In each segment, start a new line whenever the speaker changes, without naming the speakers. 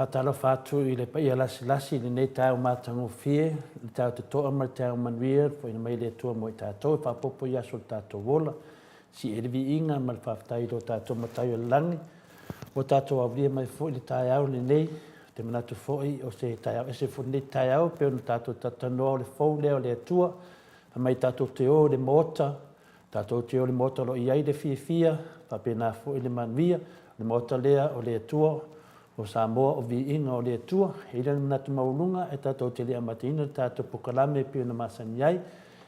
Faatalofa atu i le paia lasilasi i lenei taeao matagofie, le taeao totoa ma le taeao manuia, le foaiina mai e le Atua mo i tatou e faaopoopo i aso o le tatou ola. Sii ai le viiga ma le faafetai i lo tatou Matai o le Lagi, ua tatou aulia mai foi le taeao lenei. Ou te manatu foi o se taeao ese foi lenei taeao pei ona tatou talatalanoa, o le fou lea o le Atua, fai mai tatou te o i le Maota, tatou te o i le Maota o lo o i ai le fiafia, faapena foi le manuia. O le Maota lea o le Atua o Samoa, o viiga o le Atua. E i ai la le manatu maualuga e tatou te le amataina le tatou polokalame e pei ona masani ai.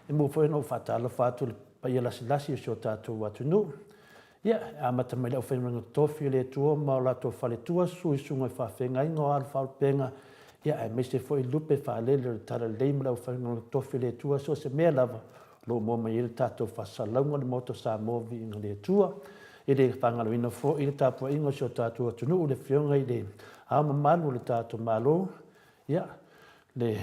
E muamua foi ona ou faatalofa atu i le paia lasilasi o si o tatou atunuu. Ia, e amata mai i le aufaigaluega totofi a le Atua ma o latou faletua, susu i susuga i faafeagaiga o alo faalupega, ia aemaise foi lupe faalele o le Talalelei ma le aufaigaluega totofi a le Atua, so o se mea lava o lo o maua mai ai le tatou faasalalauga o le Maota o Samoa, viiga i le Atua. E le faagaloina foi le tapuaiga a si o tatou atunuu i le Afioga i Le Ao Mamalu o le tatou Malo, ia, le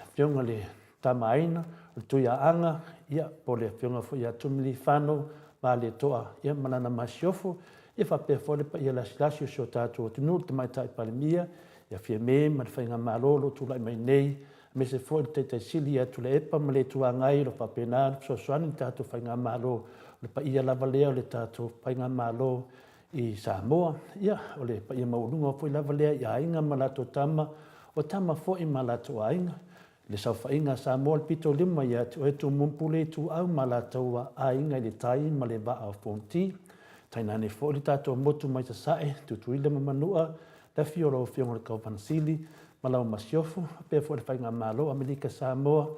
Afioga i le Tama a Aiga, o le Tuiaana, ia, po o le Afioga foi ia Tumiliifano Malietoa, ia, ma lana Masiofo, ia faapea foi le paia lasilasi o si o tatou atunuu, le Tamaitai Palemia, ia Fiame ma le Faigamalo o lo o tulai mai nei, aemaise foi le Taitai Sili ia Tuilaepa ma le Itu Agai o lo o faapena ona fesoasoani i le tatou Faigamalo, o le paia lava lea o le tatou Faigamalo i Samoa. Ia, o le paia maualuga foi lava lea i aiga ma latou tama, o tama foi ma latou aiga, le saofaiga a Samoa i le pito i lima ia te oe Tumua ma Pule Ituau ma latou aiga i le tai ma le vaa o Fonoti. Tainane foi le tatou motu mai Sasae, Tutuila ma Manua, le afio o lau Afioga i le Kovana Sili ma lau Masiofo, faapea foi le Faigamalo o Amerika Samoa,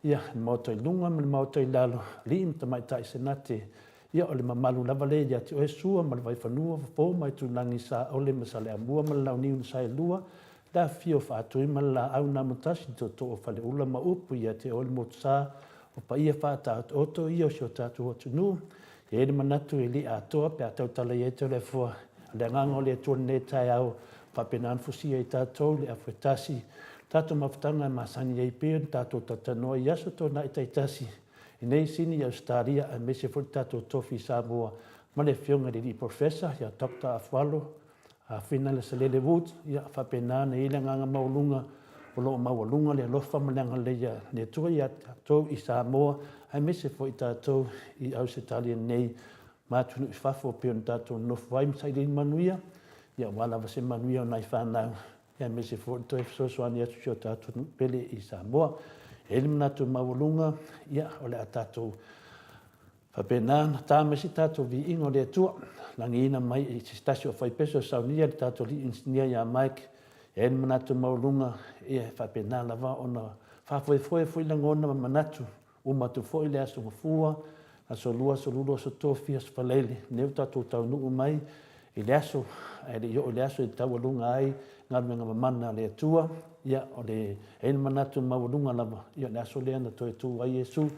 ia, le Maota i luga ma le Maota i lalo, alii ma tamaitai Senate, ia, o le mamalu lava lea ia te oe Sua ma le Vaifanua, Fofo ma Aitulagi, Saole ma Saleaaumua ma le Launiu na Saelua, le afifio o Faatui ma le Laau na Amotasi, le Tootoo o Faleula ma upu ia te oe le Motusa, o paia faataotooto ia o si o tatou atunuu. E i ai le manatu e le atoa pe a tautala i ai Toleafoa. O le agaga o le Atua i lenei taeao, faapena ona fusia ai tatou i le afu e tasi, le tatou mafutaga e masani ai pei ona tatou talatalanoa i aso tuanai taitasi i nei Sini i Ausetalia aemaise foi le tatou tofi i Samoa ma le Afioga i le Alii Professor ia Doctor Afualo Afina Lesalele Woods, ia faapena ona i ai le agaga maualuga o lo o maualuga le alofa ma le agalelei a le Atua ia tatou i Samoa aemaise foi tatou i Ausetalia nei ma atunuu i fafo e pei ona tatou nonofo ai ma sailiili manuia, ia aua lava se manuia o nai fanau aemaise foi le toe fesoasoani atu i si o tatou atunuu pele i Samoa. E i ai le manatu maualuga, ia o le a tatou faapena ona ta mai se tatou viiga o le Atua, lagiina mai i se tasi o faipeso e saunia le tatou alii inisinia ia Mike. E i ai le manatu maualuga, ia e faapena lava ona faafoefoe foi lagona ma manatu. Uma atu foi le Aso Gafua, Aso Lua, Aso Lulu, Aso Tofi, Aso Faraile, lenei ua tatou taunuu mai i le aso, ae le i oo i le aso e taualuga ai galuega mamana a le Atua. Ia, o le, e i ai le manatu maualuga lava, ia o le aso lea na toe tu ai Iesu,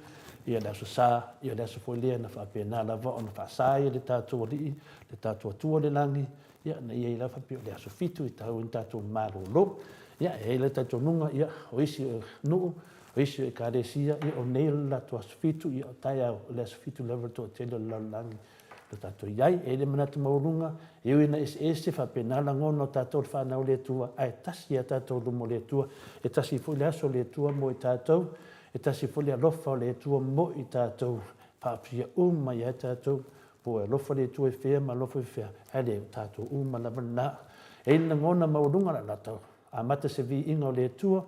ia le Aso Sa, ia o le aso foi lea na faapena lava ona faasa ai e le tatou Alii, le tatou Atua i le lagi, ia na i ai lava pei o le aso fitu e tatau ai ona tatou malolo. Ia, e i ai le talitonuga, ia, o isi nuu, o isi o Ekalesia, ia o nei o le latou aso fitu, ia o taeao, o le aso fitu lava le toatele o le lalolagi o tatou i ai. E i ai le manatu maualuga, e ui ina eseese faapena lagona o tatou le fanau a le Atua, ae tasi a tatou luma o le Atua. E tasi foi le aso o le Atua mo i tatou, e tasi foi le alofa o le Atua mo i tatou, e faafia uma ia tatou, po o e alofa le Atua i fea ma alofa i fea, ae le o tatou uma lava lena. E i ai le lagona maualuga o le a tatou amata se viiga o le Atua,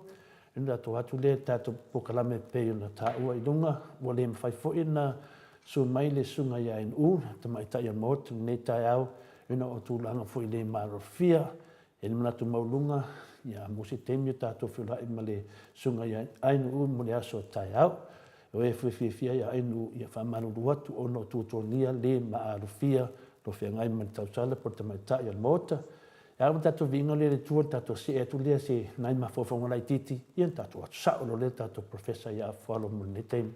ona tatou atu lea i le tatou polokalame e pei ona taua i luga, ua le mafai foi ona susu mai le Susuga ia NU, le Tamaitai o le Maota i lenei taeao, ona o tulaga foi le malofia. E i ai le manatu maualuga, ia mo se taimi o tatou feiloai ma le Susuga ia NU mo le aso a taeao. O e foi fiafia ia NU, ia faamalulu atu ona o tuatuagia le maalofia o lo o feagai ma le tausala po o le Tamaitai o le Maota. E a le tatou viiga lea i le Atua, le tatou see atu lea se nai mafaufauga laitiiti, ia ona tatou atu sao loa lea le tatou Professor ia Afualo mo lenei taimi.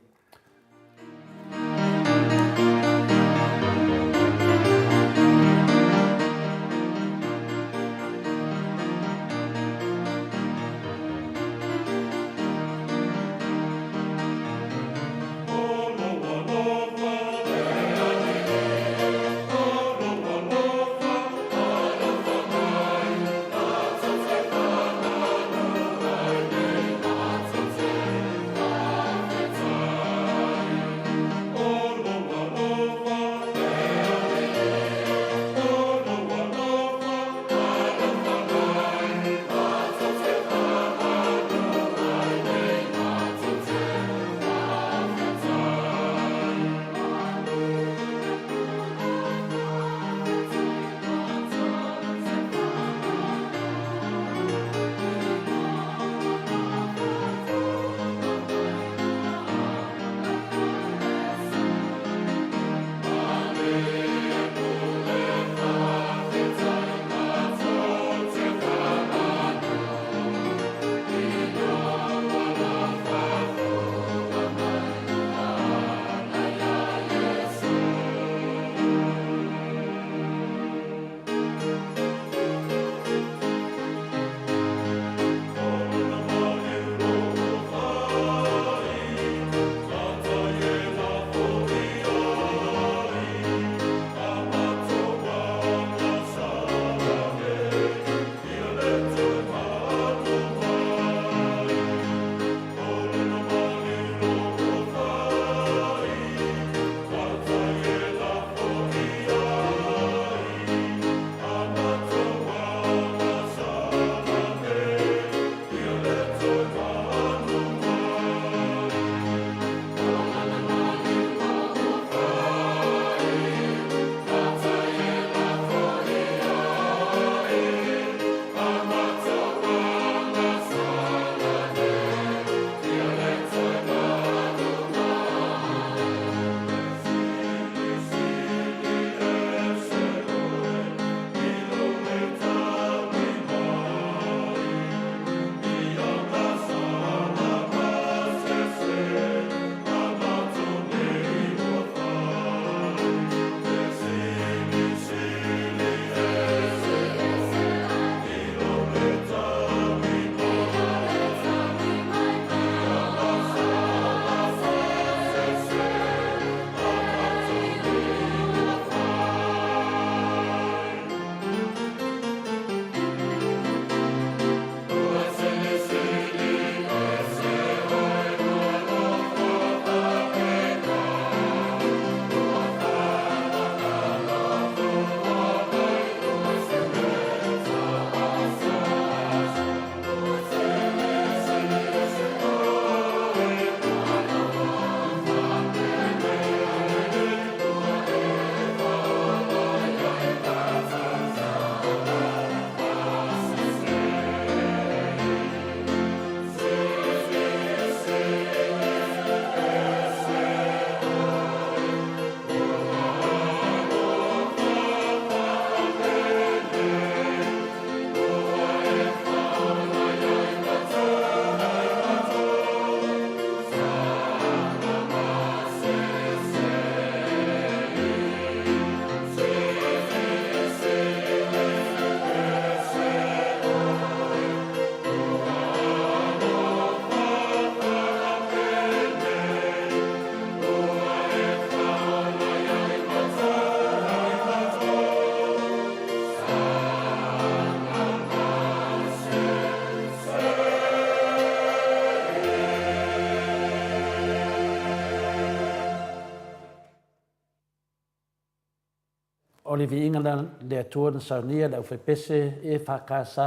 o le viiga lea le Atua na saunia le aufaipese EFKS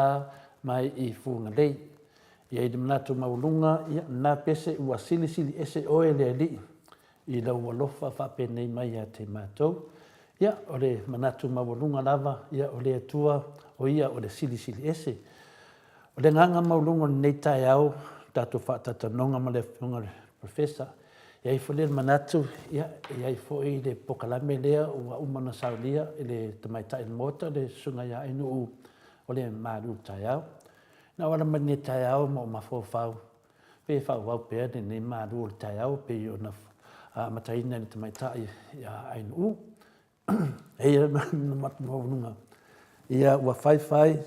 mai i Fugalei. E i ai le manatu maualuga, ia, lena pese ua silisili ese oe le Alii i lou alofa faapenei mai ia te matou. Ia, o le manatu maualuga lava, ia, o le Atua, o Ia o le Silisili Ese. O le agaga maualuga o lenei taeao, tatou faatalataloga ma le Afioga i le Professor, e i ai foi le manatu, ia, e i ai foi le polokalame lea ua uma ona saunia e le Tamaitai o le Maota, le Susuga ia Ainuu o le Malu Taeao. Na ou ala mai lenei taeao ma ou mafaufau, pe faaauau pea lenei malu o le taeao pei ona amataina e le tamaitai ia Ainuu. E i ai le maualuga, ia ua fai fai,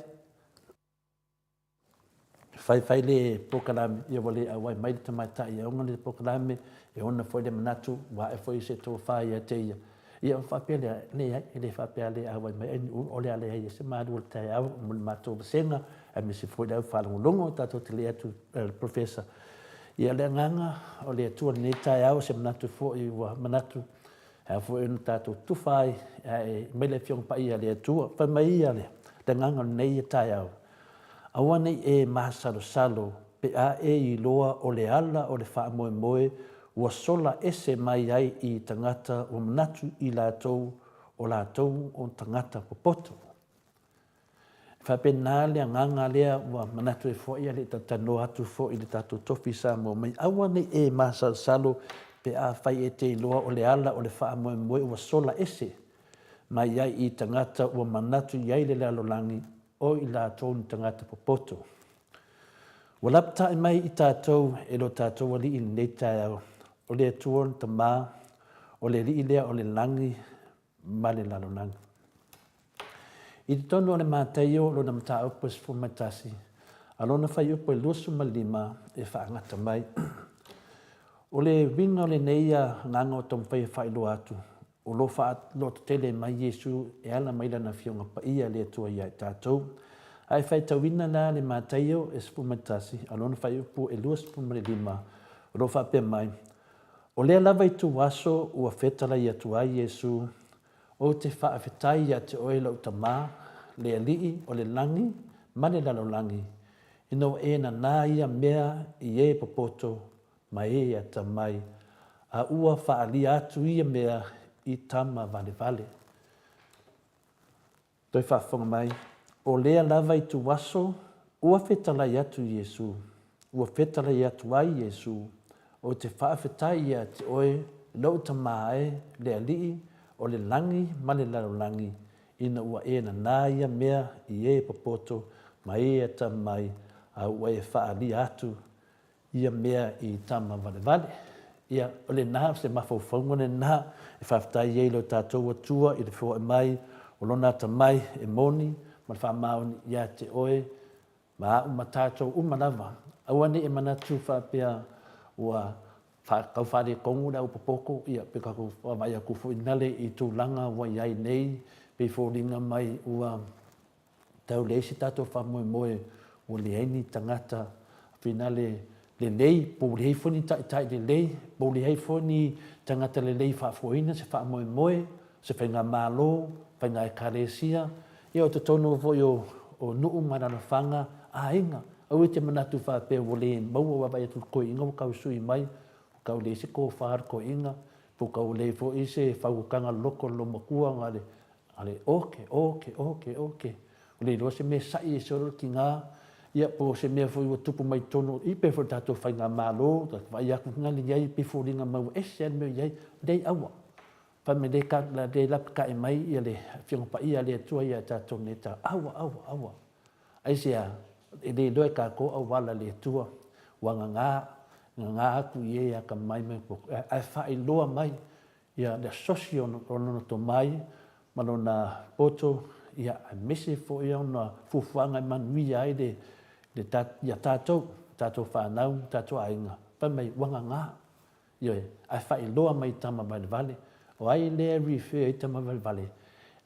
fai fai le polokalame, ia ua le auai mai le tamaitai e ona le polokalame, e ona foi le manatu ua ae foi se tofa ia te ia, ia ona faapea lea, leai, e le faapea a le auai mai Ainuu, o le a leai ai se malu o le taeao mo le matou vasega, aemaise foi le au faalogologo, tatou te le atu le Professor. Ia le agaga o le Atua i lenei taeao, se manatu foi ua manatu, e ao foi ona tatou tufa ai, ae mai le Afioga Paia a le Atua. Fai mai ia le agaga o lenei taeao, aua ne i e masalosalo pe a e iloa o le ala o le faamoemoe ua sola ese mai ai i tagata ua manatu i latou o latou o tagata popoto. E faapena le agaga lea ua manatu ai foi a le i talatalanoa atu foi i le tatou tofi i Samoa mai, aua ne i e masalosalo pe afai e te iloa o le ala o le faamoemoe ua sola ese mai ai i tagata ua manatu i ai le lalolagi o i latou ni tagata popoto. Ua lapatai mai i tatou e lo tatou Alii i lenei taeao, o le Atua le Tama, o le Alii lea o le lagi ma le lalolagi. I totonu o le Mataio lona mataupu e 11, a lona fuaiupu e 25 e faagata mai. O le uiga o lenei agaga o taumafai e faailoa atu, o lo o faalototele mai Iesu e ala mai Lana Afioga Paia le Atua ia i tatou. A e faitauina la le Mataio e 11, a lona fuaiupu e 25, o lo o faapea mai, O lea lava ituaso ua fetalai atu ai Iesu, Ou te faafetai ia te oe lou Tama, le Alii o le lagi ma le lalolagi, ina ua e nanā ia mea i e popoto ma e atamai, a ua faaalia atu ia mea i tama valevale. Toe faafofoga mai, o lea lava ituaso ua fetalai atu Iesu, ua fetalai atu ai Iesu, Ou te faafetai ia te oe, lou Tama e, le Alii o le lagi ma le lalolagi, ina ua e nanā ia mea i e popoto ma e atamai, a ua e faaalia atu ia mea i tama valevale. Ia, o lena, o se mafaufauga lena e faafetai ai i lo tatou Atua i le feoai mai o Lona atamai e moni ma le faamaoni ia te oe ma au ma tatou uma lava. Aua ne i e manatu faapea ua tau faaletonu le au popoto, ia, pe tatou vaavaai atu foi nale i tulaga ua i ai nei, pei foliga mai ua tau leai se tatou faamoemoe ua leai ni tagata finale lelei, po ua leai foi ni taitai lelei, po ua leai foi ni tagata lelei e faafoeina se faamoemoe, se faigamalo, faiga ekalesia, ia o totonu foi o, o nuu ma alalafaga, aiga. Aua e te manatu faapea ua le maua, ua vaavaai atu i le toeaina ua tau sui mai, ua tau leai se tofa a le toeaina, po ua tau leai foi se fauotaga loloto a le loomatua na le A le oke, oke, oke, oke. Ua le iloa se mea e sa'i ai solo le tiga, ia po o se mea foi ua tupu mai totonu i, pei foi o le tatou faigamalo, tatou vaai atu foi lea i ai pei e foliga mai ua ese lava le mea o i ai. Leai, aua. Fai mai le ka, le lapatai mai ia le Afioga Paia a le Atua ia tatou nei ta, aua, aua, aua. Aisea? E le iloa e tatou auala le Atua, ua gaga, gaga atu i e atamai ma e popoto, ae faailoa mai Ia, le asosi o lona tomai ma lona poto, ia, aemaise foi ona fuafuaga e manuia ai le, le ta, ia tatou, tatou fanau, tatou aiga, fai mai ua gaga. Ioe, ae faailoa mai i tama valevale, o ai lea e refer ai tama valevale?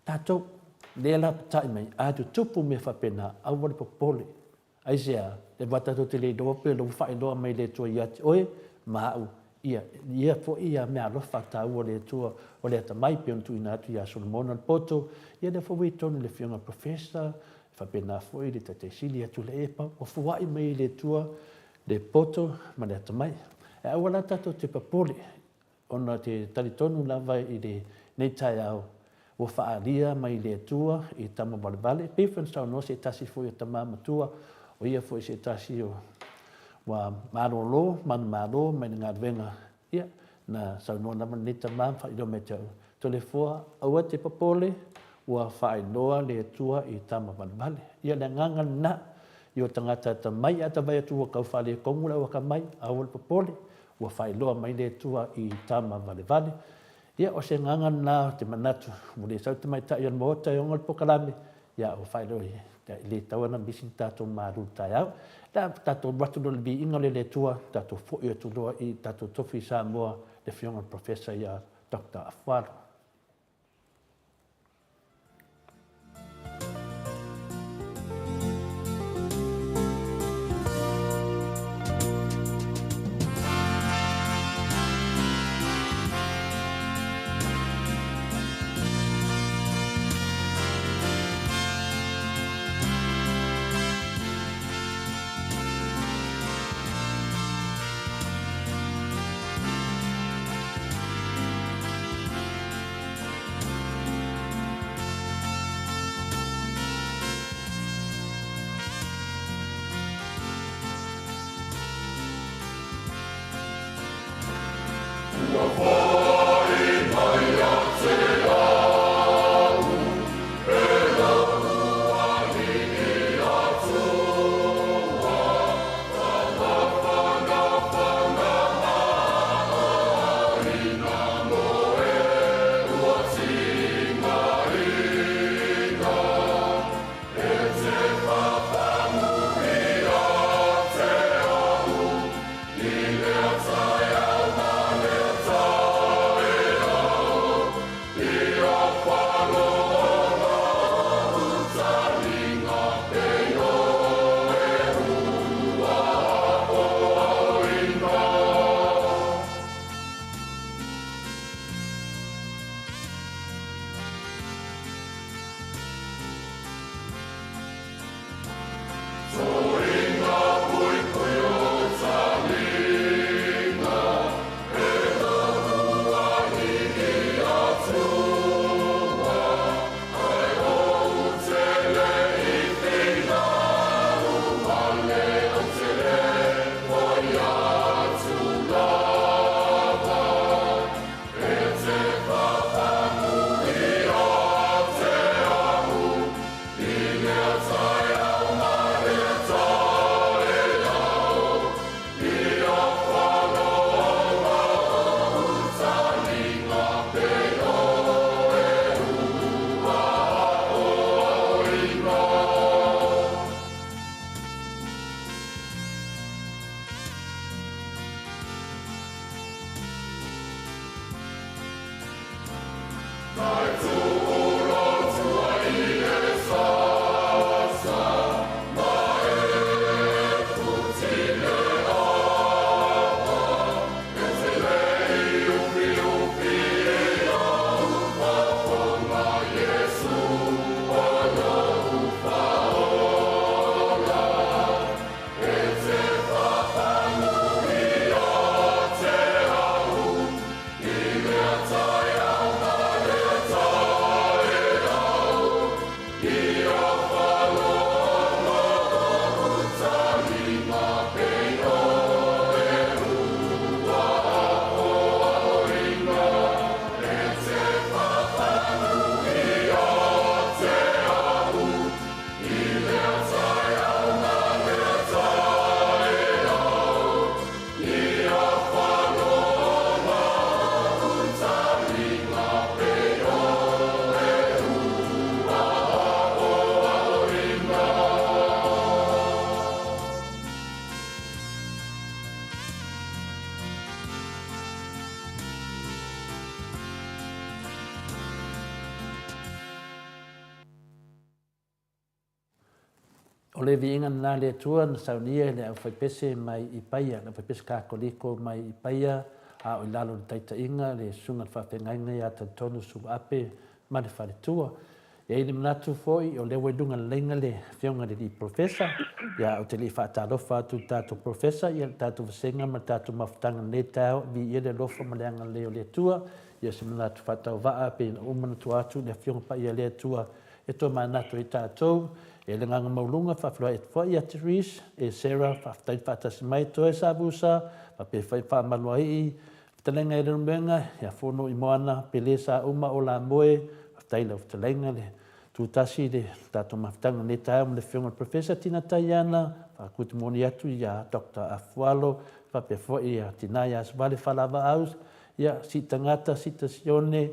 Tatou, lea lapatai mai, a tutupu mea faapena, aua le popole. Aisea? Aua tatou te le iloa pe o lea ua faailoa mai e le Atua ia te oe ma au. Ia, ia foi ia meaalofa taua o le Atua o le atamai pei ona tuuina atu ia Solomona le poto, ia lea foi ua i totonu i le Afioga i le Professor, e faapena foi le Taitai Sili ia Tuilaepa, ua foai mai e le Atua le poto ma le atamai. Ae aua la tatou te popole, ona ou te talitonu lava i lenei taeao, ua faaalia mai le Atua i tama valevale, e pei foi ona saunoa se tasi foi o tama matua, o ia foi se tasi o ua malolo manumalo mai le galuega, ia, na saunoa lava lenei tama ma faailoa mai ia te au, Toleafoa, aua e te popole, ua faailoa le Atua i tama valevale. Ia, o le agaga lena i o tagata atamai, a ta vaai atu ua tau faaletonu le au atamai, aua le popole, ua faailoa mai le Atua i tama valevale. Ia, o se agaga lena ou te manatu, ua le sau le tamaitai o le Maota e ona le polokalame, ia ua faailoa i ai, e le tatau ona misi le tatou malu i le taeao. Le a tatou alu atu loa i le viiga o le Atua, tatou foi atu loa i le tatou tofi i Samoa, le Afioga i le Professor ia Doctor Afualo.
Ua foi mai ia te au e lou Alii Atua, Tama maina moe ua tigaina, E te fafagu ia te au i lea taeao ma lea taeao, Ia falo o taliga e oe ua aoaoina. Toringa puipui o talinga, e lou alii Atua, Ai ou te le i finau ma le ou te le foi atu lava, E te fafagu ia te au i lea taeao ma lea taeao, Ia faloga ou taliga e oe ua aoaoina. Mai tuulo tua i le sasa, ma e futi le ava, E te le i ufiufi au fafoga Iesu o lou Faaola. E te fafagu ia te au i lea taeao ma lea taeao, Ia faloga ou taliga e oe ua aoaoina. E te fafagu ia te au i lea taeao ma lea taeao, Ia faloga ou taliga e oe ua aoaoina.
O le viiga lena a le Atua na saunia e le aufaipese mai i Paia, le aufaipese Katoliko mai i Paia, a o i lalo o le taitaiga le Susuga i le Faafeagaiga ia Talitonu Suape ma le faletua. E i ai le manatu foi o lea ua i luga o le laina le Afioga i le Alii Polofesa, ia ou te le i faatalofa atu i le tatou Polofesa, ia le tatou vasega ma le tatou mafutaga i lenei taeao, viia le alofa ma le agalelei o le Atua. Ia se manatu faatauvaa pei ona uma ona tua atu le Afioga Paia a le Atua e tomanatu ai tatou. E le agaga maualuga, faafeiloai atu foi ia Therese, e Sarah, faafetai le faatasi mai, Toe Savusa, faapea foi Faamaluaii, Fetalaiga e Leulumoega, ia Fono i Moana, Pele Sauma, Ola Moe, faafetai i lau fetalaiga le tutasi le tatou mafutaga i lenei taeao ma le Afioga i le Professor Tina Taiana, faakuti moni atu ia Doctor Afualo, faapea foi ia Tina ia Asvale Falavaau, ia Siitagata, Siita Sione,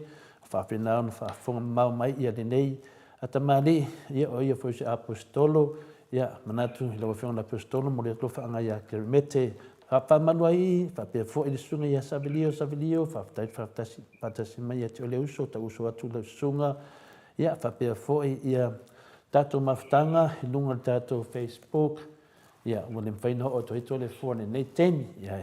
faapena ona faafofoga mamao mai ia lenei A tamalii, ia o ia foi o se Aposetolo, ia, manatu i lau Afioga i le Aposetolo mo le alofa ia Keremete, faamalu ai, faapea foi le susuga ia Savelio Savelio, faafetai le faatasi, faatasi mai ia te oe le uso, tauuso atu lau susuga, ia, faapea foi ia tatou mafutaga i luga o le tatou Facebook, ia, ua le mafai ona oo atu ai Toleafoa i lenei taimi, ia,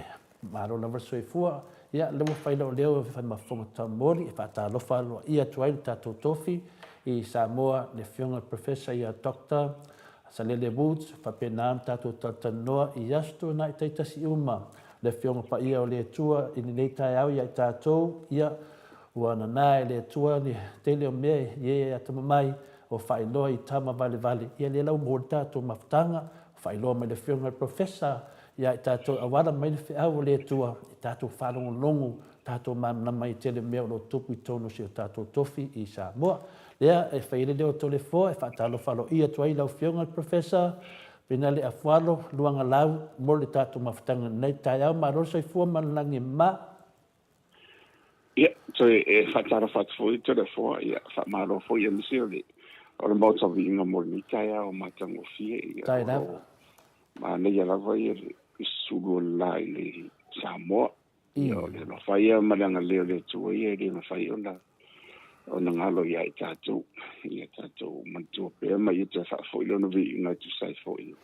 Malo lava le soifua. Ia, lea ua fai lou leo e fai ma Fofoga Taumoli e faatalofa aloaia atu ai le tatou tofi i Samoa, le Afioga i le Professor ia Doctor Salele Woods, faapena ona tatou talatalanoa i aso tuanai taitasi uma. Le Afioga Paia o le Atua i lenei taeao ia i tatou, ia, ua nana e le Atua le tele o mea i e atamamai o faailoa i tama valevale, ia lea la ua maua le tatou mafutaga, faailoa mai le Afioga i le Professor ia i tatou auala mai le feau o le Atua, i tatou faalogologo, tatou malamalama i tele mea o lo o tupu i totonu o si o tatou tofi i Samoa. Lea e fai ai le leo o Toleafoa e faatalofa aloaia atu ai i lau Afioga i le Professor Penale Afualo Luagalau mo le tatou mafutaga i lenei taeao. Malo le soifua ma le lagi e mama.
Ia, toe e faatalofa atu foi Toleafoa, ia, faamalo foi aemaise o le o le Maota Viiga mo lenei taeao matagofie, ia,
Tai
o lo
lava.
o manaia lava ia le sulu o le la i le Samoa. Ia, o le alofa ia ma le agalelei o le Atua ia e le mafai ona ona galo ia i tatou. Ia tatou manatua pea ma ia toe faafoi lona viiga e tusa ai foi o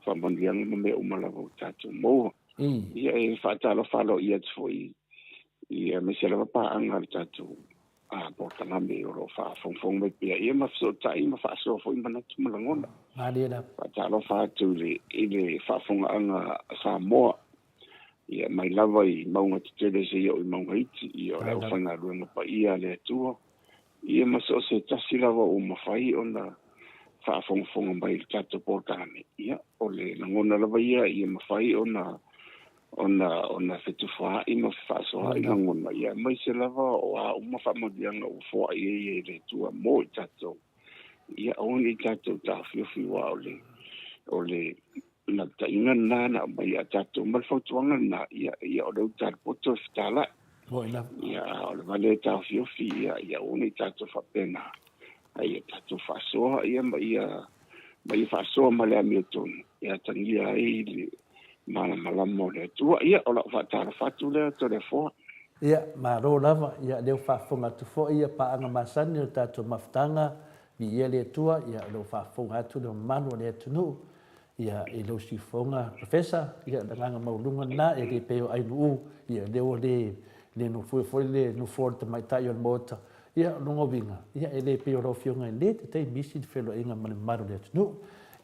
faamanuiaga ma mea uma lava ua tatou maua. Ia e faatalofa aloaia atu foi i aemaise lava paaga a le tatou polokalame o lo o faafogafoga mai pea ia ma fesootai ma faasoa foi manatu ma lagona.
Malie lava.
Faatalofa atu i le faafofogaaga a Samoa, ia mai lava i mauga tetele seia oo i mauga iti, ia o le
Tai lava.
aufaigaluega paia a le Atua, ia ma so o se tasi lava ua mafai ona faafogafoga mai i le tatou polokalame. Ia, o le lagona lava ia ia mafai ona ona ona fetufaai ma fefaasoaai lagona, ia aemaise lava o a uma faamanuiaga ua foai ai e le Atua mo i tatou. Ia aua ne i tatou taofiofi aua o le o le nautaiga lena na aumai ia tatou ma le fautuaga lena, ia ia o le uta a le poto e fetalai.
Moi lava.
Ia a o le vale e taofiofi, ia ia aua ne i tatou faapena, a ia tatou faasoa ia ma ia ma ia faasoa ma le amiotonu e atagia ai le malamalama o le Atua. Ia o lau faatalofa atu lea Toleafoa.
Ia, malo lava. Ia, lea ua faafofoga atu foi ia paaga masani o le tatou mafutaga, viia le Atua, ia, o lea ua faafofoga atu le mamalu o le atunuu, ia, i lau siufofoga, Professor, ia, le agaga maualuga lena, e le pei o Ainuu, ia, lea ua le, le nofoia foi le nofoa o le tamaitai o le Maota, ia, o lona uiga, ia, e le pei o lau Afioga i le taimi isi le feiloaiga ma le mamalu o le atunuu.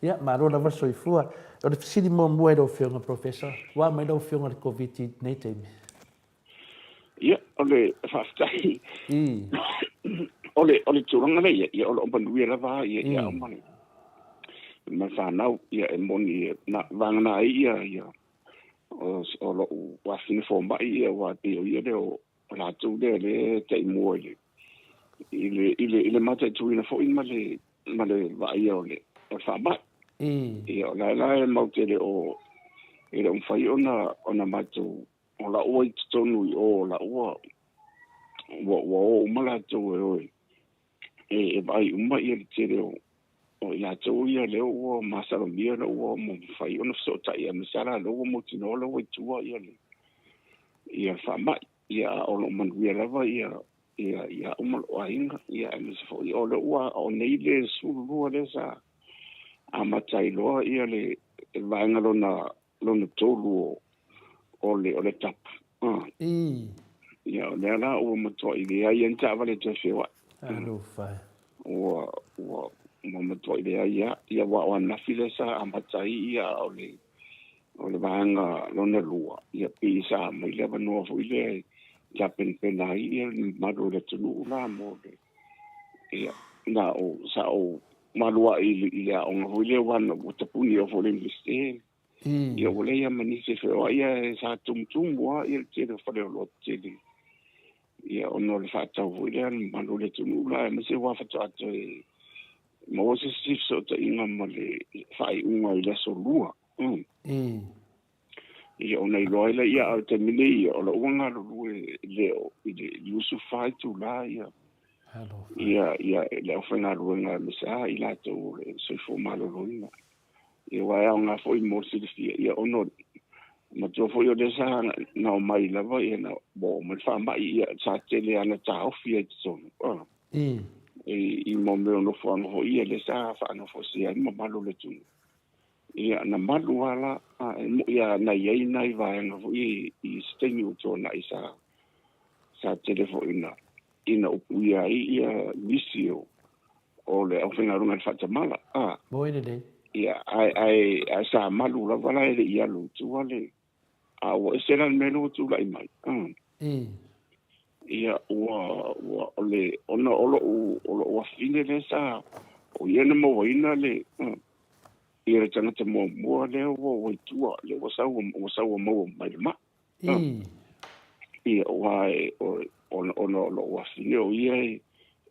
Ia, malo lava le soifua. O le fesili muamua i lau Afioga, Professor, ua mai lau Afioga i le Koviti i lenei taimi?
Ia, o le faafetai. O le o le tulaga lea, ia, o lo o manuia lava ia ia ma le ma fanau, ia e moni na vagana ai ia ia o o lou afafine fomai, ia aua pei o ia lea o latou lea le taimua i le i le i le i le mataituina foi ma le ma le vaaia o le o le faamai. Ia o la la e mau te le o e le o mafai ona ona matou o laua i totonu i o o laua ua ua o uma latou e o e e vaai uma ia le tele o o i latou ia lea ua masalomia lea ua mafai ona fesootai aemaise lava lea ua mautinoa lea ua i tua ia le ia le faamai. Ia a o lo o manuia lava ia ia ia uma lou aiga, ia aemaise foi o lea ua o nei le 12 lea sa amata ai loa ia le vaega lona lona tolu o o le o le tapa. Ia, o lea la ua matuai leai ai ni taavale e toe feoai.
Talofa e.
Ua, ua, ua matuai leai lava. Ia, aua o ananafi lea sa amata ai ia o le, o le vaega lona lua, ia pei sa aumai le avanoa foi lea e tapenapena ai ia le mamalu o le atunuu la mo le, ia, na o, sa ou maluai i le aoga foi lea aua na ua tapuni foi i le Iunivesite. Ia ua leai lava ma nisi e feoai ae sa tumutumu lava le tele o faleoloa tetele ia ona o le faatau foi lea a le mamalu o le atunuu la aemaise aua faatoa toe maua se isi fesootaiga ma le faaiuga i le aso Lua. Ia ona iloa ai lea, a o le taimi nei ia, o lou ua galulue le i le 24 itula ia ia ia le aufaigaluega aemaise lava i latou o le soifua maloloina. Ia aua e aoga foi mo le silafia, ia ona matua foi o lea sa na omai lava ia na ua oo mai le faamai, ia sa tele lava na taofi ai i totonu. I mo mea o nofoaga foi ia lea sa faanofoesea ai le mamalu o le atunuu. Ia na malu lava la, e moi lava na i ai nai vaega foi i se taimi ua tuanai sa sa tele foi ina ina upuia ai ia nisi o o le aufaigaluega i le faatamala. A.
Moi lelei.
Ia, ae, ae, ae sa malu lava la e le i alu i tua le, a ua ese la le mea lea ua tulai mai. Ia, ua, ua, o le, ona o lou, o lou afafine lea sa, o ia na mauaina le, ia le tagata muamua lea ua, ua i tua, lea ua sau, ua sau ua maua mai le mai. Ia, aua e, o, ona, ona o lou afafine o ia e,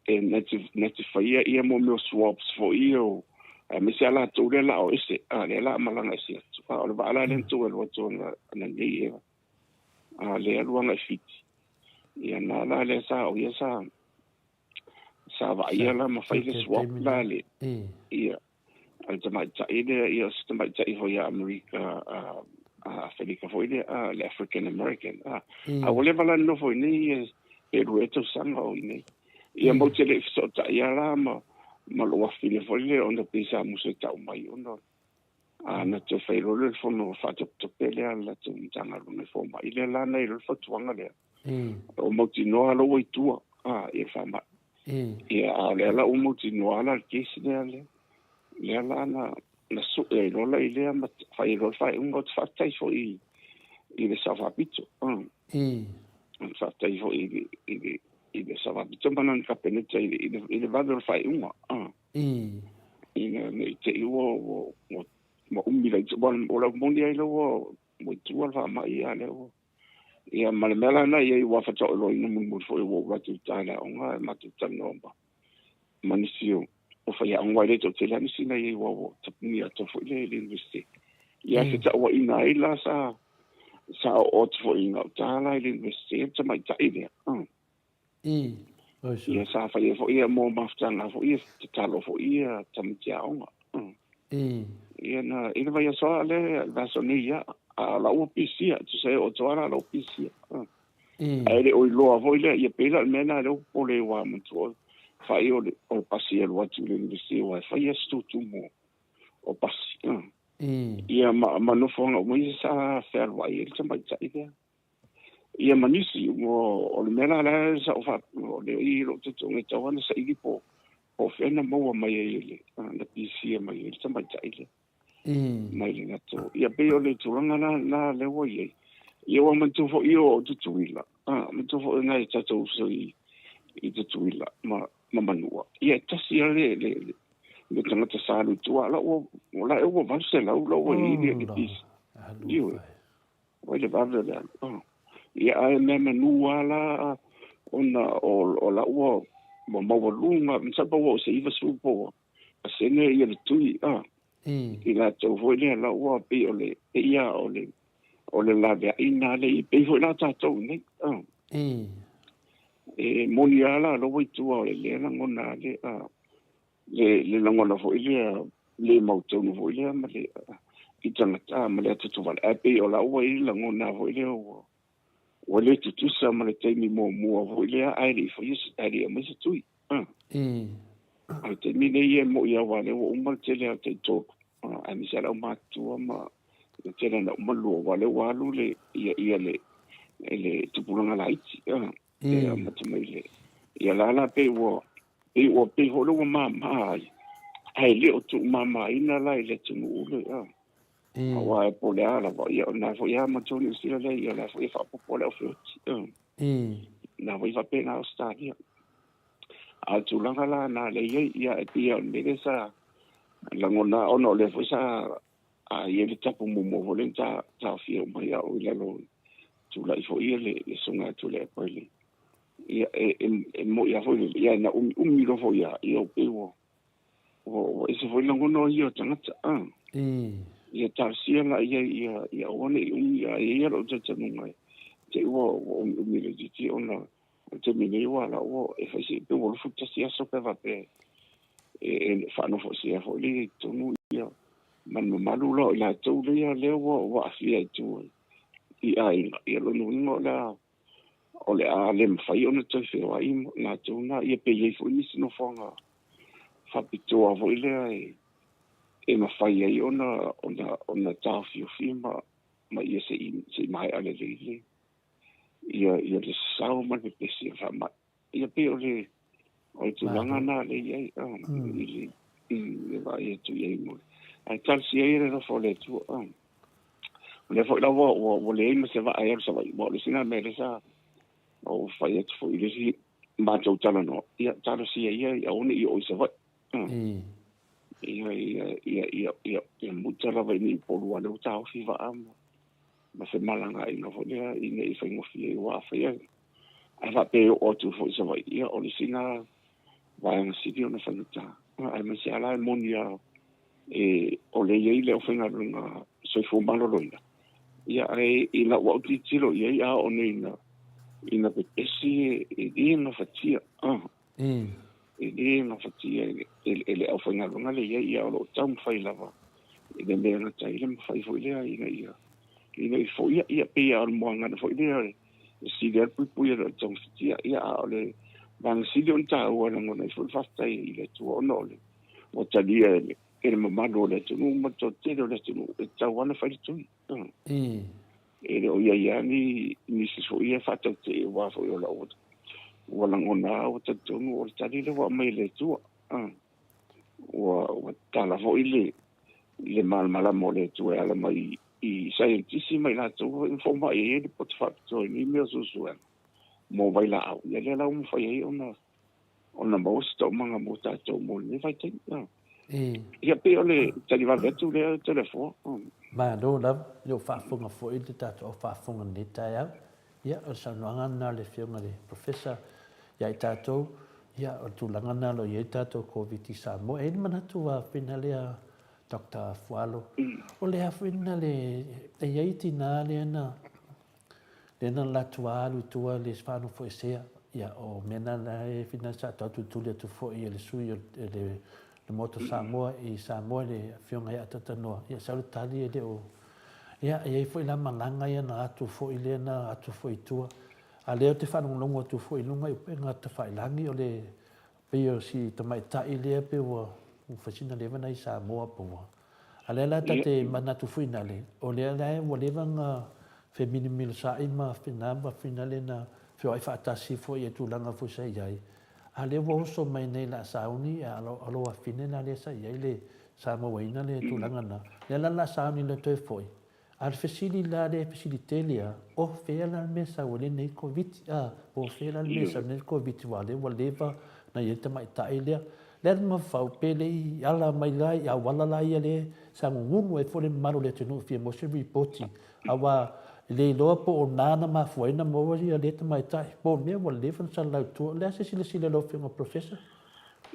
e na te, na te faia ia mo mea o swabs foi ia o, aemaise lava latou lea la o ese, a, lea la malaga ese atu. A o le vaa la lea na tou alu atu ana, ana nei e, a lea alu agai Fiti. Ia na la lea sa, o ia sa, sa vaaia la ma fai le swab la le, ia, a le tamaitai lea, ia o se tamaitai foi a Amerika, a, a Afelika foi lea, a, le African American, a, a ua leva la ona nofo i inei, pe 2 ea tausaga o i inei. Ia matou te le i fesootai lava la ma, ma lou afafine foi lea ona pei sa musu e tau mai ona a na toe fai loa lea o le fono faatopetope lea a le latou Matagaluega i fomai lea la na i ai loa le fautuaga lea. O mautinoa lea ua i tua a, i le faamai. Ia, a o lea la ua mautinoa la le case lea lea. Lea la na, na sue ai loa la i lea ma fai ai loa le faaiuga. Ou te faafetai foi i, i le Sao Faapito. Ou te faafetai foi i le, i le, i le Sao Faapito ma lana Kapeneta i le, i le, i le vave o le faaiuga. Ina ne i te i ua, ua, ua, ua umi laitiiti. Ua, o lau moni ai lea ua, ua i tua le faamai, a lea ua. Ia, ma le mea la lena i ai ua faatoa iloaina mulimuli foi ua ou atu i uta i le aoga e matou talanoa ma, ma nisi o, o faiaoga aua e le toatele lava nisi na i ai ua, ua tapuni atoa foi le, le University. Ia, fetauaiga ai la sa, sa oo atu foi i gauta la i le University le tamaitai lea. Ia, sa fai ai foi ia mo mafutaga foi ia, tatalo foi ia tamaiti aoga. Ia, na, i le vaiaso lava lea, le vaiaso nei ia, a o la ua pisia, tusa e oo atu lava la ua pisia. Ae le o iloa foi lea, ia pei la o le mea lena lea ua popole ai aua manatua fai o le, o le pasi e alu atu i le University aua e fai lava si tutumu o pasi. Ia, ma, ma nofoaga uma ia sa fealuai ai le tamaitai lea. Ia ma nisi, ua, o le mea la lea sa ou faapea, o lea i lou talitonuga e tatau lava ona saili po o fea na maua mai ai e le, na pisia mai ai le tamaitai lea. Mai le latou. Ia pei o le tulaga la, la lea ua i ai. Ia ua manatua foi o Tutuila, manatua foi nai tatou uso i, i Tutuila ma, ma Manua. Ia e tasi lava le, le, le, le tagata sa alu i tua, la ua, la ua 800 la ua i ai le, le pisi. Ioe. Oi le vave o le alu. Oh. Ia ae mea manu lava la ona o, o la ua, ua maualuga, masalo ua oo i se 90 po ua pasene ia le tui, ah. I latou foi lea la ua pei o le, pei lava o le, o le laveai lena lea i, pei foi la tatou nei, ah. E moni lava la lea ua i tua o le lea lagona le, ah, le, le lagona foi lea le mautonu foi lea ma le i tagata ma le atoto-vale. Ae pei o la ua i ai le lagona foi lea ua, ua le tutusa ma le taimi muamua foi lea ae le i faia se, ae le i aumaia se tui. A o le taimi nei e moi lava aua o lea ua uma le tele o tai tolu, aemaise lava le aumatutua ma le tele na uma lua, aua o lea ua alu le, ia, ia le, e le tupulaga laiti e amata mai le ia la la pei ua pei ua pei foi lea ua māmā ai, ae le o tuumāmāina la i le atunuu le aua e po o le a lava, ia o lena foi lava matou Niu Sila lea, ia o la foi e faaopoopo le aufeoti. Na foi faapena Ausetalia. A o le tulaga la na lea i ai, ia e pei lava o le mea lea sa lagona, ona o lea foi sa a i ai le tapu muamua foi lea na taofia uma ai au i lalo, tulai foi ia le susuga ia Tuilaepa i le, ia e moni lava foi, ia na umiumi loa foi lava, ia pei ua ua ese foi lagona o ia o tagata, ia talosia la ia ia aua ne i umi, a e i ai lou talitonuga te i ua umiumi laitiiti ona o le taimi nei ua ala ua e fai se pe ua 21 aso pe a faapea e faanofoesea foi lea i totonu ia ma le mamalu la o i latou lea lea ua aafia i tua i aiga. Ia lona uiga o le a o le a le mafai ona toe feoai latou na, ia pe i ai foi nisi nofoaga faapitoa foi lea e mafai ai ona taofiofi ma ia se i maea lelei le ia le sasao ma le pepesi o le faamai. Ia pei o le tulaga na lea i ai i le vaai atu i ai mo le ae talosia ia le alofa o le Atua. O lea foi la ua leai ma se vaa e alu Savaii, aua o le isi lena mea lea sa ou fai atu foi i le isi matou talanoa, ia talosia ia ia aua ne i oo i Savaii. Ia ia ia ia ia ia muta lava i ni Upolu aua o lea ua taofi vaa ma femalagaaiga foi lea ina ia faigofie ai aua afai ae faapea e oo atu foi i Savaii, ia o le isi lena vaega sili ona faigata. Aemaise lava la e moni lava o lea e i ai le aufaigaluega soifua maloloina, ia ae i lau au tilotilo i ai, a oo nei ina pepesi e le gafatia, e le gafatia e le aufaigaluega lea e i ai, ia o lo o taumafai lava i le mea e gata ai le mafai foi lea ina ia foia, ia pei lava o le muagana foi lea e sili lava le puipui e le o le togafitia, ia a o le vaega sili ona taua e lagona ai foi le faafetai i le Atua ona o le ua talia e le mamalu o le atunuu ma le toatele o le atunuu e tatau lava ona fai le tui. E le o i ai lava nisi foi ia faatautee aua foi o lau ua lagona ua talitonu o le tali lea ua aumai e le Atua. Ua tatala foi le malamalama o le Atua e ala mai i saienitisi ma i latou foi ma fomai e i ai le poto faapitoa i nei mea o suesuega mo vailaau. Ia lea la ua mafai ai ona maua se taumaga mo tatou mo lenei vaitaimi. Ia pei o le tali vave atu lea Toleafoa.
Malo lava, i lou faafofoga foi i le tatou au faafofoga i lenei taeao. Ia, o le saunoaga lena a le Afioga i le Professor ia i tatou, ia, o le tulaga lena o lo o i ai le tatou Koviti i Samoa. E i ai le manatu a fina lea Doctor Fualo, o le a foi lena le, e i ai tina lea na, lea na latou alu i tua le faanofoesea, ia, o mea na la e fina sa tau tulituli atu foi e le sui o le Maota o Samoa i Samoa i le Afioga ia Atatanoa, ia sau le tali e le o, ia, e i ai foi la malaga ia na atu foi lea na atu foi i tua. A lea ou te faalogologo atu foi i luga i upega tafailagi o le Pei o si tamaitai lea pei ua fai sina leva na i Samoa po ua. A lea la ta te manatu foi nale, o lea la ua leva na femilimilisa'i ma fina ma fina le na feoai faatasi foi i tulaga foi sa i ai. A lea ua oso mai nei la sauni a lo afine la lea sa i ai le sa mauaina le tulaga na. Lea la la sauni le toe foi. A o le fesili la lea e fesili tele a, o fea la le mea e sau ai lenei Koviti, a, po o fea la le mea e sau ai lenei Koviti aua o lea ua leva na i ai le tamaitai lea. Le alu mafau pe le i ala mai la i auala la ia lea sa gugulu ai foi le mamalu o le atunuu e fia maua se ripoti aua e le iloa po o na na mafua ai ona maua ia lea tamaitai po o le mea ua leva ona salalau i tua. O le a se silasila a lau Afioga Professor?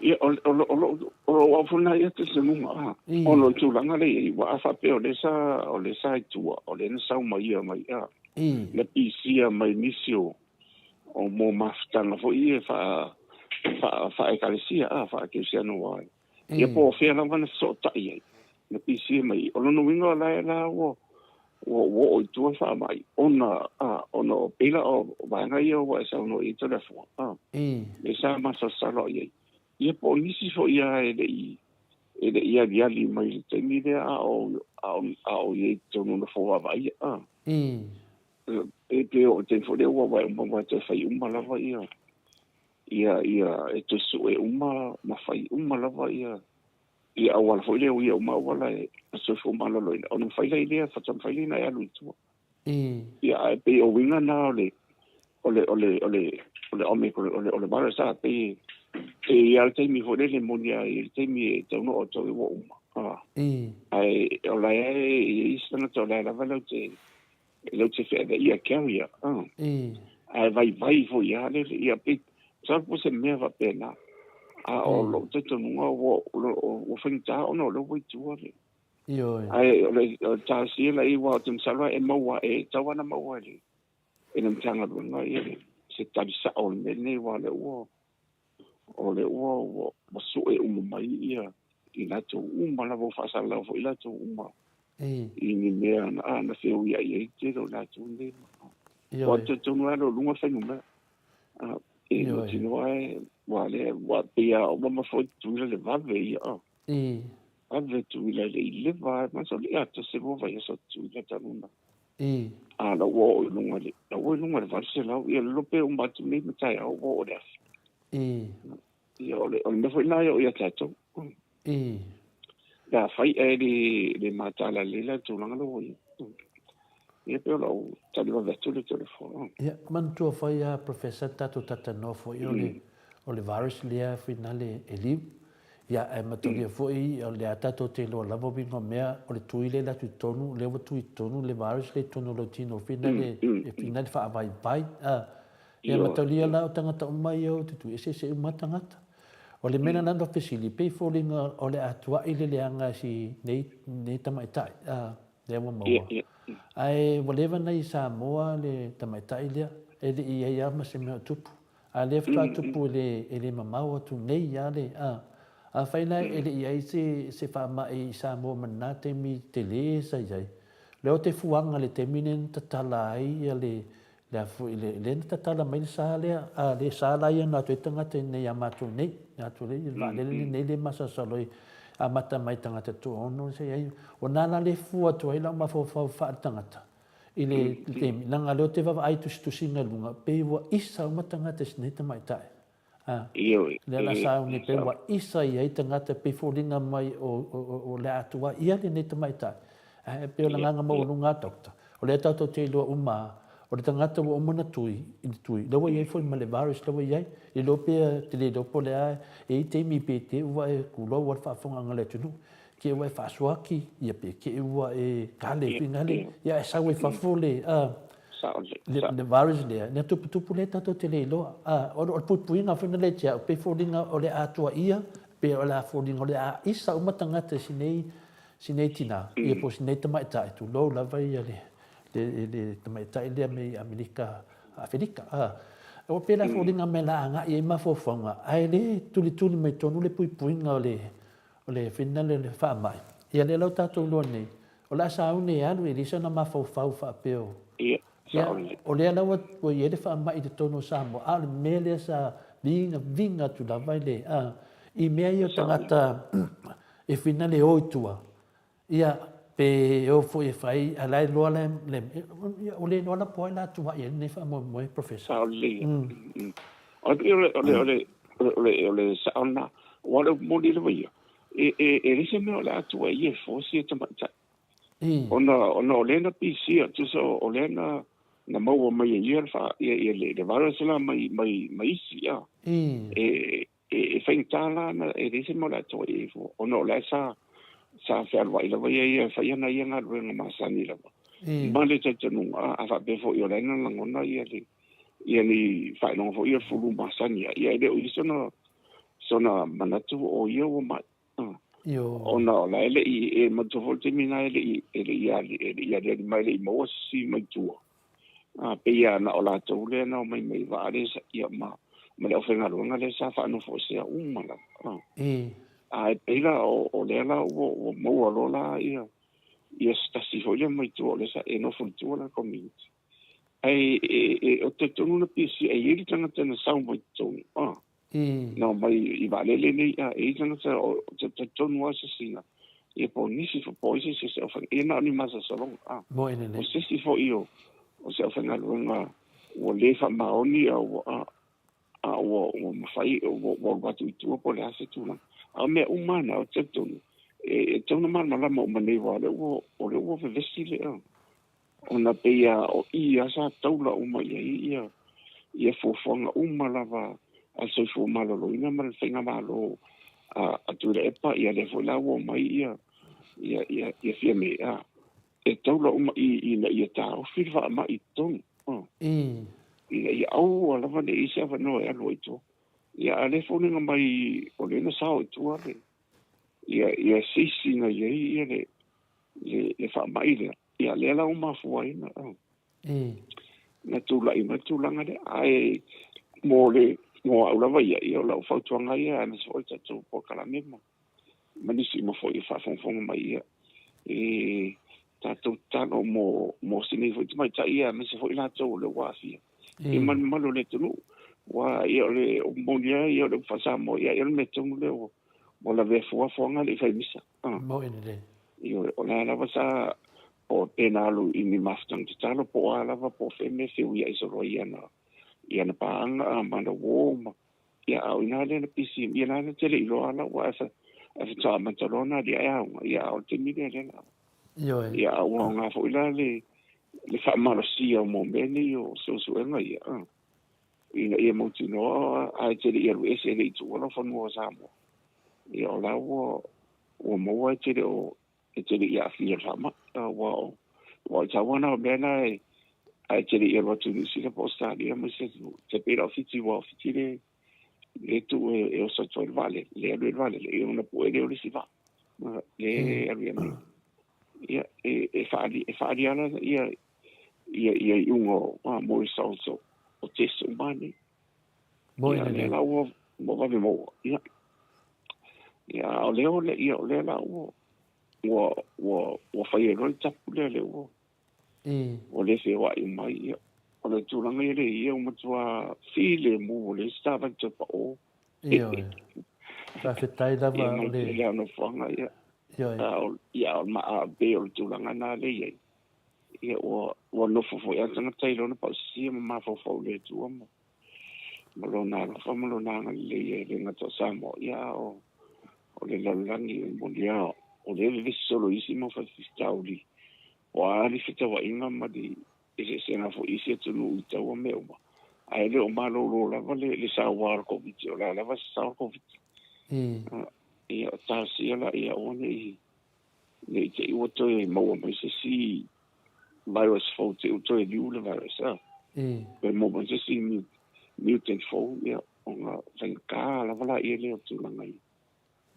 Ia, o lou au foi lena ia talitonuga, ona o le tulaga lea e i ai, aua a faapea o lea sa, o lea sa i tua, o lea na sau mai ia mai, a, na pisia mai nisi o, o mo mafutaga foi ia faa, faa, faa-ekalesia, a, faa-kerisiano aua ia po o fea lava na fesootai ai, na pisia mai. O lona uiga o la e la ua, ua oo i tua le faamai, ona, a, ona o pei la o vaega ia ua e saunoa i ai Toleafoa, a, lea sa masalosalo i ai. Ia po o nisi foi lava e le i, e le i aliali mai i le taimi lea a o, a o, a o i ai i totonu o nofo vaavaaia, a. E pe o te foi lea ua wae uma ua toe fai uma lava ia ia ia e toe sue uma ma fai uma lava ia ia auala foi lea ia uma auala e soifua maloloina ona mafai lai lea faatoa mafai lea ona e alu i tua. Ia ae pei o uiga na o le o le o le o le o le Omicron o le virus a pei e i ai le taimi foi lele moni a i le taimi e tau no o tau ua uma. Ae o la e i isi tagata o la e lava lau te lau te feaveaia carrier. Ae vaivai foi lava le ia pei masalo po o se mea faapena. A o lou talitonuga ua faigata ona o lea ua i tua le. Ae o le talosia la i aua ou te masalo e maua e tatau lava ona maua e le e le Matagaluega ia le se tali sao o le mea lenei aua o lea ua o lea ua ua sue uma mai ia i latou uma lava ua faasalalau foi latou uma i ni mea na na feuiai ai le tele o latou nei. Ua talitonu lava o luga le fuainumera. E mautinoa e ua lea ua pei lava o mama foi Tutuila le vave ia. Vave Tutuila e le i leva masalo ia tasi lua vaiaso o Tutuila talu ona a la ua oo i luga le la ua i luga i le 800 ia lelo pe uma atu nei ma taeao ua oo i le 1000. Ia o le mea foi lena e oo ia tatou. Pe afai ae le mataala lelei la le tulaga lea ua i ai. Ia pei o lau tali vave atu lea Toleafoa.
Ia, manatua foi a Professor tatou talatalanoa foi o le o le virus lea foi nale e liu. Ia, ae matalia foi o lea tatou te iloa lava uiga o mea o le tui lea e alu atu i totonu, lea ua tui i totonu le virus lea i totonu o lou tino foi nale e finale faavaivai. Ia, matalia la o tagata uma ia o te tui, eseese uma lava tagata. O le mea lena na fesili, pei foliga o le a tuai le leaga e si nei, nei tamaitai, a, lea ua maua. Ae ua leva ona i Samoa le tamaitai lea, e le i i ai lava ma se mea o tupu. A o lea faatoa tupu e le, e le mamao atu nei lava le, a. Afai la e le i i ai se, se faamai i Samoa ma lena taimi tele sa i ai, lea o te fuaga i le taimi lea na tatala ai ia le, Le a foi le, lea na tatala mai le sa lea, a le sa la ia na atu ai tagata i inei ia matou nei, na atu ai le vaalele lenei lea e masalosalo ai, amata mai tagata toaono sa i ai. O na la le fua atu ai lau mafaufau faale-tagata i le taimi, leaga o lea ou te vaavaai i tusitusiga i luga, pei ua isa uma tagata i si nei tamaitai. A, lea la sauni pei ua isa i ai tagata pei foliga mai o le atu a ia lenei tamaitai. Ae pei o le agaga maualuga a doctor, o lea tatou te iloa uma a, o le tagata ua uma ona tui i le tui, lea ua i ai foi ma le virus lea ua i ai, le iloa pea, te le iloa po o le a, e i ai taimi pe te ua e kulou a le faafofogaaga a le atunuu, ke ua e faasuaki, ia pe ke ua e kale finale, ia e sau ai fafo le, a, le virus lea, ina tuputupu lea tatou te le iloa. A, o le puipuiga foi lena ia te au, pei foliga o le a tuaia, pe o le a foliga o le a isa uma tagata i si nei, si nei tina, ia po o si nei tamaitai, tulou lava ia le, le, le tamaitai lea mai Amerika, Afelika. A, ua pei la foliga mai o le a agai ai mafaufauga, ae le tulituli mai tonu le puipuiga o le, o le finagalo o le faamai, ia lea la ua tatou iloa nei, o le a sauni e alu e leai sona mafaufau faapea o, ia, o lea la ua i ai le faamai i totonu o Samoa, a o le mea lea sa vigaviga atu lava i le, a, i mea ia o tagata e finagalo e o i tua, ia, pe o foi e fai, a o la e iloa le, le, ia, ua le iloa la po o ai la tua i ai lenei faamoemoe, Professor.
Sao lelei. O le, o le, o le, o le, o le sao lena. Aua o le upu moni lava ia, e, e, e leai se mea o le a tua i ai e force ia tamaitai. Ona, ona o lea na pisia, tusa o lea na, na maua mai e ia le, fa, ia, ia le, le virus la mai, mai, mai isi, a. E, e, e faigata la na, e leai se mea o le a tua i ai fua. Ona o la e sa, sa fealuai lava ia ia e fai ana ia galuega masani lava. Ma le talitonuga, a, a faapea foi o la e na lagona ia le, ia ni faailoga foi ia fulu masani ia e le o i ai sona sona manatu o ia ua mai. Ona o la e le i e manatua foi le taimi lena e le i e le i ali e le i aliali mai e le i maua se si mai tua. A pei lava na o latou lea na omai mai vaa lea sa ia ma ma le aufaigaluega lea sa faanofoesea uma lava. Ae pei la o o lea la ua ua maua loa la ia ia se tasi foi lea mai tua o lea sa e nofo i tua la community. Ae e, e, o talitonu na pisi e i ai le tagata na sau mai totonu, a. Na omai i vaalele nei, a, e i ai tagata o talitonu lava se sina, ia po o nisi fo, po o ai se isi o se aufai, ia na o ni masalosaloga, a.
Moe lelei.
O se isi foi o, o se aufaigaluega ua lē faamaoni a ua a a ua ua mafai ua ua alu atu i tua po o le a se tulaga. A o mea uma lava na, ou te talitonu e e tatau ona malamalama uma nei aua o lea ua o lea ua vevesi le ona pei lava o i lava sa taula uma i ai ia ia fuafuaga uma lava a le soifua maloloina ma le faigamalo a a Tuilaepa, ia lea foi la ua omai ia ia ia ia Fiame a e taula uma i ina ia taofi le faamai i totonu. Oh. Ina ia aua lava ne i se avanoa e alu ai i tua. Ia a lea foliga mai o lea na sao i tua le ia ia seisi na i ai ia le le le faamai lea. Ia lea la ua mafua ai na oh. Na tulai mai le tulaga lea. Ae mo le mo au lava ia, ia o lau fautuaga ia aemaise foi le tatou polokalame ma ma nisi uma foi e faafogafoga mai ia e tatou tatalo mo mo si nei foi tamaitai ia aemaise foi latou o lea ua aafia i malumalu o le atunuu ua ia o le o moni lava ia o le upu faa-Samoa ia o le mea tonu lea ua ua lavea fua fuaga le i fai misa.
Moi lelei.
Ioe, o la lava sa o pe na alu i ni mafutaga tatalo po o a lava po o fea mea feui ai solo ai i ana i ana paaga a ma ana uō ma ia a o ina lea na pisi ia la na tele iloa la ua ae ae faatoa amata loa na aliae aoga ia a o le taimi lea lea la
Ioe.
Ia a ua aoga foi la le le faamalosia o mo mea nei o suesuega ia ina ia mautinoa ae te le i alu ese e le i tuua lau fanua o Samoa. Ia o la ua ua maua e te le o e te le i aafia i le faamai. Aua o aua o le taua lena o mea na e ae te le i alu atu i Niu Sila po o Ausetalia ma isi atunuu. E tai pei la o Fiti aua o Fiti le le tuu e, e oso atu ai le vaalele, le alu ai le vaalele, ia ona pue lea o le isi vaa. Le alu i Amerika. Ia, e, e faali, e faali ala ia, ia, ia iuga o, ah, mo results o, o test uma nei.
Mo
Ia, lea la ua, ua vave maua. Ia, ia, o lea o le, ia, o lea la ua, ua, ua, ua fai e loa le tapu lea, lea ua, ua le feoai mai. Ia, o le tulaga ia le ia, ua matua filemu, ua leai se taavale toe pao.
Ioe. Faafetai lava
Ia, o le... Ia, nofoaga, ia.
Ioe.
A, o, ia, o le maa, pei o le tulaga na lea i ai. Ia, ua, ua nofo foi a le tagata i lona pausisia ma mafaufau i le Atua ma, ma lona alofa ma lona agalelei e le gata o Samoa, ia, a o, o le lalolagi e moni lava, o lea e vevesi solo i isi mau faifitauli, o a le fetauaiga ma le eseesega foi i isi atunuu i taua mea uma, ae le o malolo lava le, le saua o le Koviti, o le a lava se sao o le Koviti. Ia, o talosia la, ia aua ne i, ne i te i ua toe maua mai se isi virus fou, te i ua toe liu le virus, a. Toe maua mai se isi mutant fou, ia, ona faigata lava laia lea o tulaga ia.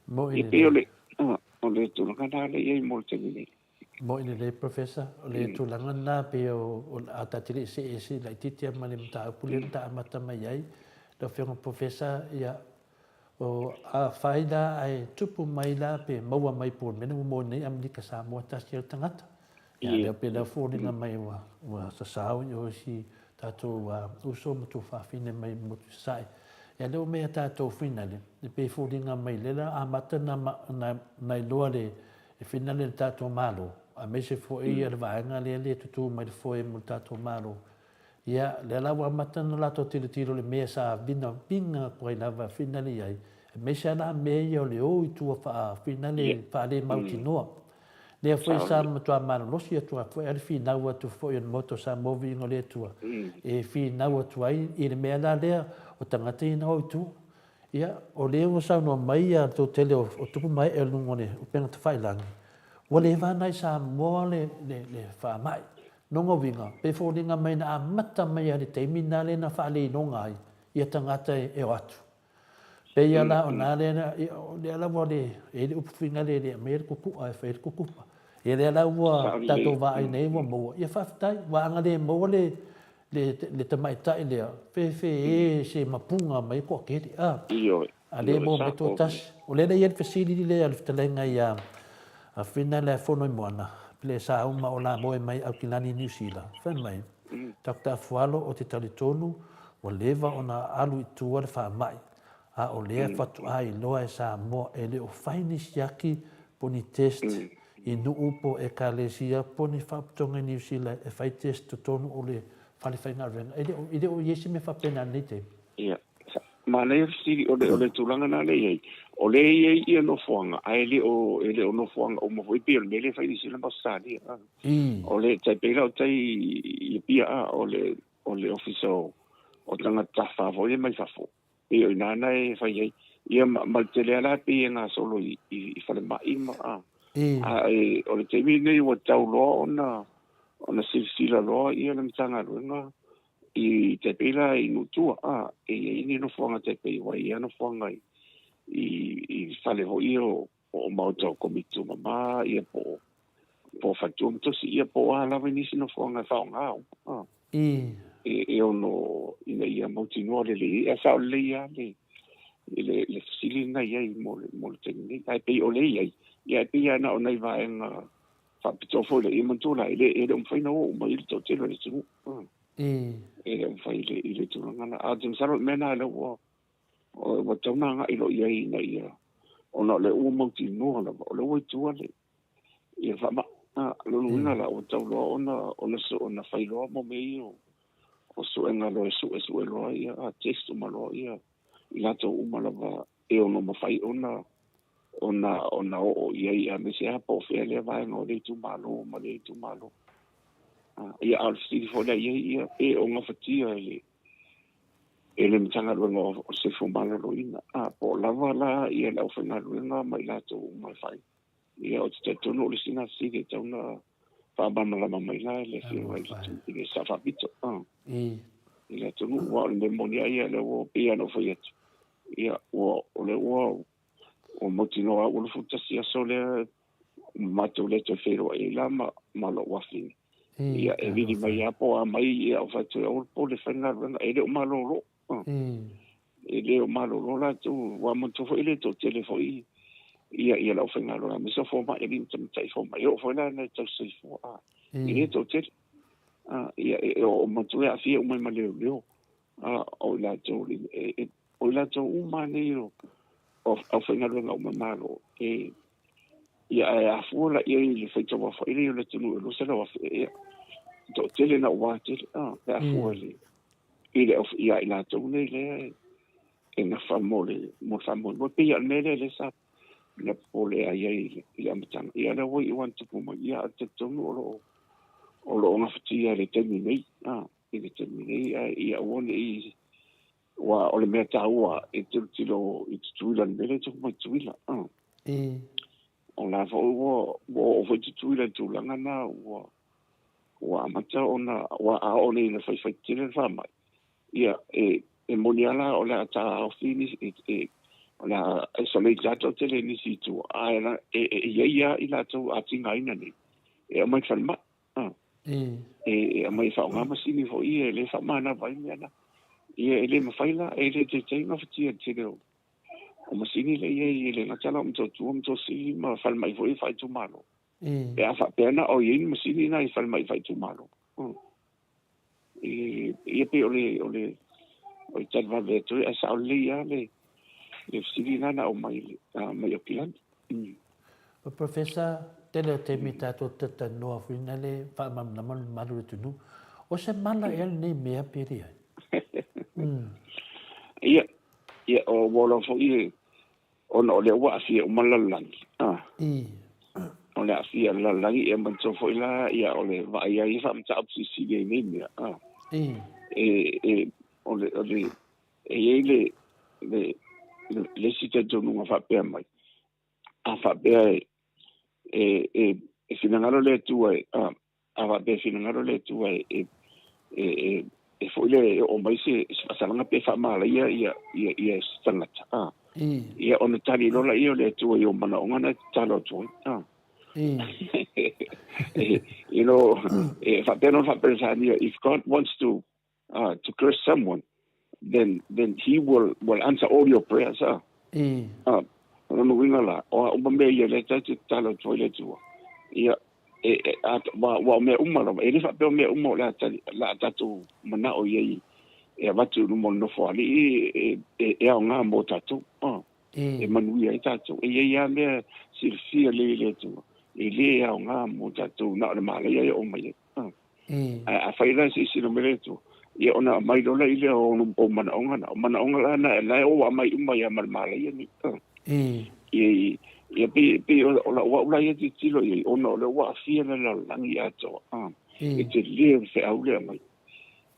Moi
Ia pei o le, o le tulaga lena lea e i ai mo le taimi nei.
Moi lelei Professor, o le tulaga lena pei o a ta te le i see ese laitiiti lava ma le mataupu lea na ta amata mai ai, lau Afioga Professor, ia, o afai la ae tupu mai la pe maua mai po o le mea lea ua maua nei Amerika Samoa tasi ai le tagata. Ia lea pei lea foliga mai ua ua sasao i o isi tatou uso ma tuafafine mai motu i Sasae. Ia lea ua mea tatou finale, e pei foliga mai lea la amata na na na iloa le e finale le tatou Malo, aemaise foi ia le vaega lea le tutū mai le foe mo le tatou Malo. Ia, lea la ua amata ona latou tilotilo i le mea sa vina viga atu ai lava finale i ai, aemaise lava la mea ia o le o i tua faa finale faalemautinoa. Lea foi sa matua malolosi atu foi a le finau atu foi o le Maota o Samoa Viiga o le Atua e finau atu ai i le mea la lea o tagata ia na o i tua. Ia, o lea ua saunoa mai ia le toatele o tupu ma ee o luga o le upega tafailagi, ua leva na i Samoa le faamai. Lona uiga, pe foliga mai na amata mai lava i le taimi lena lea na faaleiloga ai ia tagata e o atu. Pei lava la o na lea, o lea la ua le, e i ai le upu foi lea e le aumaia le kuku'a e fai ai le kukupa. Ia lea la ua tatou vaai nei ua maua, ia faafetai, aua a na le maua le, le, le tamaitai lea, fefe e se mapuga mai toatele, a.
Ioe.
A le maua mai toatasi. O lea la e i ai le fesili lea a le fetalaiga ia Whina lea Fonoimoana, pele sa uma o la moe mai Aukilani Niu Sila, fai mai, Doctor Afualo o te talitonu ua leva ona alu i tua le faamai, a o lea faatoa iloa e Samoa e le o fai ni siaki po ni test. i nuu po o ekalesia po o ni faapotoga i Niu Sila e fai test i totonu o le fale faigaluega. E le o, e le o i ai se mea faapena i lenei taimi.
Ia, manaia le fesili, o le, o le tulaga lena lea e i ai, o lea e i ai ia nofoaga, ae le o, e le o nofoaga uma foi, pei o le mea lea e fai i Niu Sila ma Ausetalia. O le, tai pei la o tai i Apia, o le, o le Ofisa o, o Tagata Tafafao foi lea mai fafo, pei o i ina na e fai ai. Ia ma, ma le tele lava la pei e gasolo i, i, i falemai ma, a, a e, o le taimi lenei ua tau loa ona, ona silasila loa ia le Matagaluega i tai pei la i nuu tua, a, e i ai ni nofoaga tai pei ua i ai nofoaga i, i, i fale foi ia o, o maota o komiti tumama, ia po o, po o faletua ma tosi, ia po o a lava nisi nofoaga e faaaoga, a. E ono ina ia mautinoa lelei ai. Ae sao lelei lava le, le, le fesili lena i ai mo le, mo le taimi nei. Ae pei o lea e i ai, ia e pei lava na o nai vaega faapitoa foi lea, ia manatua la, e le, e le o mafai ona o uma i le toatele o le atunuu. E le o mafai i le, i le tulaga lena. Ae ou te masalo o le mea lena lea ua, ua tatau ona agai loa i ai ina ia, ona o lea ua mautinoa lava, o lea ua i tua le, ia faamai. Lona uiga la, ua tatau loa ona, ona, ona fai loa mo mea ia o, o suega loa e suesue loa ia, a test uma loa ia i latou uma lava e ono mafai ona, ona, ona oo i ai, aemaise lava po o fea lea vaega o lea itumalo ma lea itumalo. Ia, a o le fesili foi la i ai, ia, pe o gafatia e le, e le Matagaluega o le Soifua Maloloina, a po o lava la ia le aufaigaluega ma i latou uma e fai. Ia, ou te talitonu o le isi lena fesili e tatau ona faamalamalama mai la e le Afioga i le Sao Faapito i le atunuu, aua o le mea moni lava ia, lea ua pei lava ona ou fai atu, ia, ua, o lea ua, ua mautinoa lava ua 21 aso lea matou le toe feiloai ai la ma, ma lou afine. Ia, e vili mai lava po o a mai, ia, ou fai atu, aua le popole, fai le galuega, e le o malolo. E le o malolo latou, ua manatua foi e le toatele foi ia ia le aufaigaluega, aemaise o fomai, alii ma tamaitai fomai, e oo foi la ina tausisoifua, a, e le toatele. A, ia, e, o manatua e aafia uma ai ma leoleo, a, o i latou, e, e, o i latou uma nei o, o aufaigaluega uma Malo, e, ia, ae afua la i ai le faitau aofai lea o le atunuu e 200,000, ia, toatele na ua tele, a, pe afua i le, i le ia i latou nei lea e nafa mo le mo le faamoemoe. Pei o le mea lea lea sa na popole ai ai i le amataga. Ia lea ua iu lava ona tupu mai. Ia ae talitonu o lo o o lo o gafatia i le taimi nei, a, i le taimi nei, ae ia aua ne i, aua o le mea taua e tilotilo i Tutuila, le mea lea e tupu mai i Tutuila, a. O la foi ua ua oo foi Tutuila i le tulaga lena ua ua amata ona, ua a oo nei ina faifai tetele le faamai, ia, e, e moni lava la o le a taofi nisi, e, e, o le a isolate lava toatele i nisi i tua, ae e, e, e i ai lava i latou a tigaina nei, e aumai i le falemai, a, e, e aumai e faaaoga masini foi ia e le faamanava ai mea na. Ia, e le mafai la, e le taitai gafatia i le tele o, o masini lea e i ai, e le gata la o Motootua, Motoosi ma falemai foi ia faaitumalo. Pe a faapea na o i ai ni masini na i falemai faaitumalo. E, ia pei o le, o le, o le tali vave atu ai, ae sao lelei lava le, le fesili lena na aumai, mai Aukilani.
O Professor, tele o taimi tatou te talanoa foi na le faamalamalama le mamalu o le atunuu. O se mala ea lenei mea pe leai?
Ia, ia, o ua loa foi e, ona o lea ua aafia uma le lalolagi. Ah. O le aafia o le lalolagi, ia manatua foi la, ia, o le vaai ai e faamataupu silisili ai nei mea. Ah. E, e, o le, o le, e i ai le, le, le, le isi talitonuga faapea mai, a faapea e, e, e, e finagalo le Atua e, a, a faapea e finagalo le Atua e, e, e, e, e foi le e oo mai se, se faasalaga pe faamalaia ia, ia, ia se tagata. A. Ia ona tali loa laia o le Atua i ou manaoga na e tatalo atu ai. A. You know, e faapea ona faa-Peretania, if God wants to, to curse someone, then, then he will, will answer all your prayers. Ah. Ah, o lona uiga la, o a uma mea ia lea tatou te tatalo atu ai i le Atua, ia, e, e, a, ua, ua o mea uma lava, e le faapea o mea uma o le a tali, la a tatou manao i ai e avatu i luma o le Nofoalii e, e, e aoga mo tatou, ah, e manuia ai tatou. E i ai lava mea silafia lelei e le Atua. E lē aogā mo tatou na o le malaia e oo mai ai. Ae afai la e silasila mai le Atua, ia ona aumai loa lea o ou manaoga na. O manaoga la na la e ou aumai uma ai lava ma le malaia nei. Ia, ia pei, pei o lau au la ia tilotilo i ai, ona o lea ua aafia le lalolagi atoa. E tele o le feau lea aumai.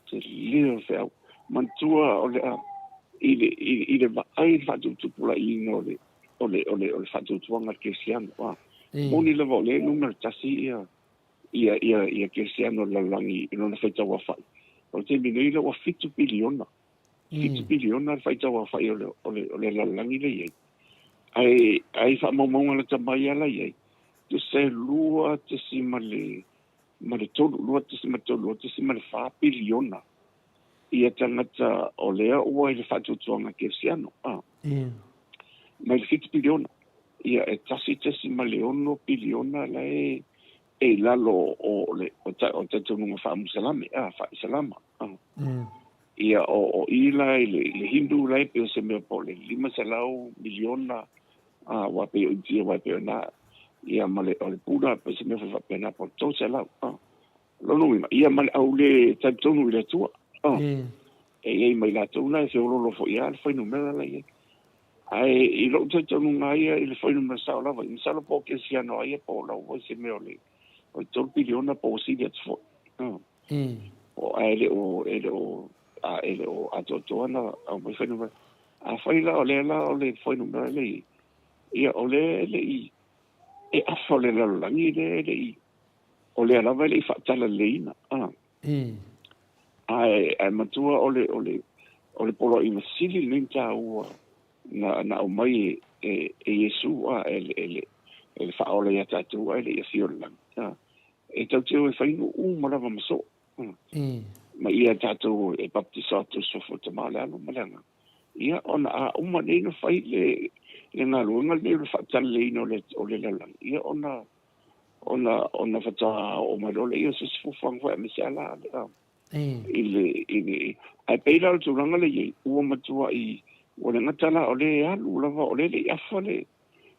Tele o le feau. Manatua o le a, i le, i, i le vaai le faatuputupulaina o le, o le, o le, o le faatuatuaga kerisiano. Moni lava o lea e numera tasi ia, ia, ia, ia kerisiano o le lalolagi i lona faitauaofai. O le taimi nei lea ua 7 piliona. 7 piliona le faitauaofai o le, o le, o le lalolagi lea i ai. Ae, ae i faamaumauga lata mai lava la i ai, tusa e 2.3, 2.3, 2.4 piliona ia tagata o lea ua i le faatuatuaga kerisiano. Mai le 7 piliona. Ia e 1.6 piliona la e e i lalo o le o talitonuga faamusalame, faa-Isalama. Ia o i la i le Hindu la e pei o se mea po o le 500 miliona, aua pei o Initia aua e pei o na, ia ma le o le Buddha pei o se mea foi faapena po o le 300. Lona uiga, ia ma le au le talitonu i le Atua. E i ai ma i latou la e feoloolo foi lava le fuainumera la i ai. Ae i lou talitonuga ia i le fuainumera sao lava, masalo po o kerisiano lava ia po o lau foi se mea o le 3 piliona po ua sili atu foi. O ae le o e le o a e le o atoatoa na aumai fuainumera. Afai la o lea la o le fuainumera lea i ai, ia o lea e le i e afa o le lalolagi lea e le i o lea lava e le i faatalaleina. Ae, ae matua o le, o le, o le poloaiga sili lenei na taua na, na aumai e, e, e Iesu, a, e, e, le, e le faaola iā tatou ae le i afio i le lagi. A, e tatou te o e fai nuu uma lava ma soo. Ma ia tatou e baptiso atu i le suafa o le Tama, o le Alo ma le Agaga. Ia, ona a uma nei ona fai le, le galuega lenei o le faatalaleina o le, o le lalolagi, ia ona, ona, ona faatoa oo mai loa lea o se isi fuafuaga foi aemaise lava la i le, i le, ae pei la o le tulaga lea e i ai, ua matuai, ua le gata la o lea e alu lava, o lea e le i afa le,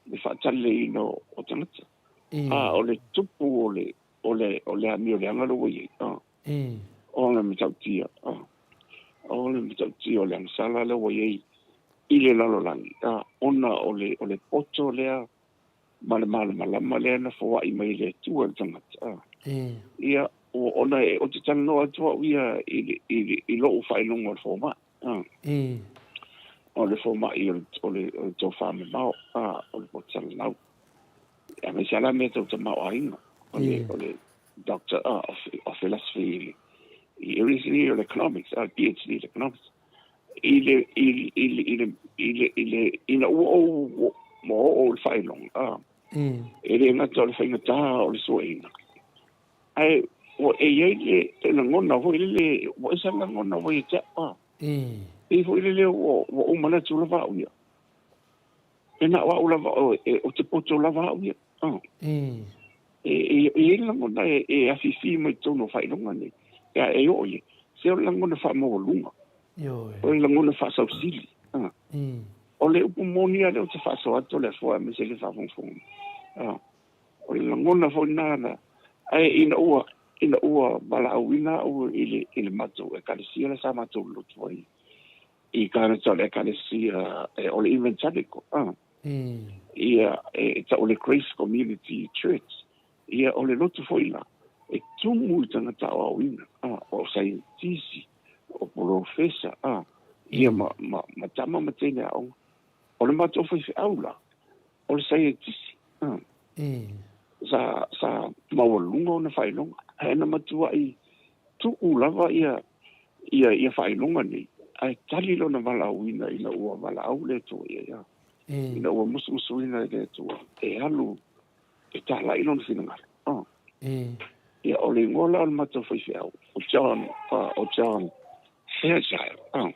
le faatalaleina o tagata. A o le tupu o le, o le, o le amioleaga lea ua i ai, o le matautia, o le matautia o le agasala lea ua i ai i le lalolagi, ona o le, o le poto lea ma le malamalama lea na foai mai e le Atua i le tagata. Ia, ona e, ou te talanoa atu au ia i, le, i, le, i lou faailoga o le fomai. O le fomai o le, o le, o le tofamamao, o le poto salalau. Aemaise lava la mea tau tamaoaiga, o le, o le Doctor of, of Philosophy i i o le Economics, PhD i le Economics. I le, i, i, le, i le, i le, i le, ina ua ou ua oo i le faailoga, a, e le gata o le faigata o le sueina, ae ua e i ai le, le lagona foi lele, ua ese le lagona ua ia te au, a. Pei foi lele ua, ua ou manatu lava au ia. E na o au lava, o, e, ou te poto lava au ia. A. E, e, e i ai le lagona e, e afifi mai totonu o faailoga nei, pe a e oo i ai, se o le lagona faamaualuga, o le lagona faasausili. A. O le upu moni lava lea ou te faasoa atu o le afoa aemaise le faafogafoga mai. A. O le lagona foi lena na, ae ina ua, ina ua valaauina au i le, i le matou Ekalesia lea sa matou lotu ai i Kanata o le Ekalesia e, o le Evangelical, a. Ia, e tau o le Grace Community Church. Ia, o le lotu foi la, e tumu i tagata aoaoina, a, o saienitisi, o polofesa, a, ia ma, ma, ma tama ma teine aoga. O le matou faifeau la, o le saienitisi, a. Sa, sa maualuga ona faailoga, ae na matuai tuu lava ia, ia, ia faailoga nei, ae tali lona valaauina ina ua valaau le Atua ia ia. Ina ua musumusuina e le Atua e alu e talai lona finagalo. Oh. Ia, o le igoa la o le matou faifeau, o John, o John Fairchild. Oh.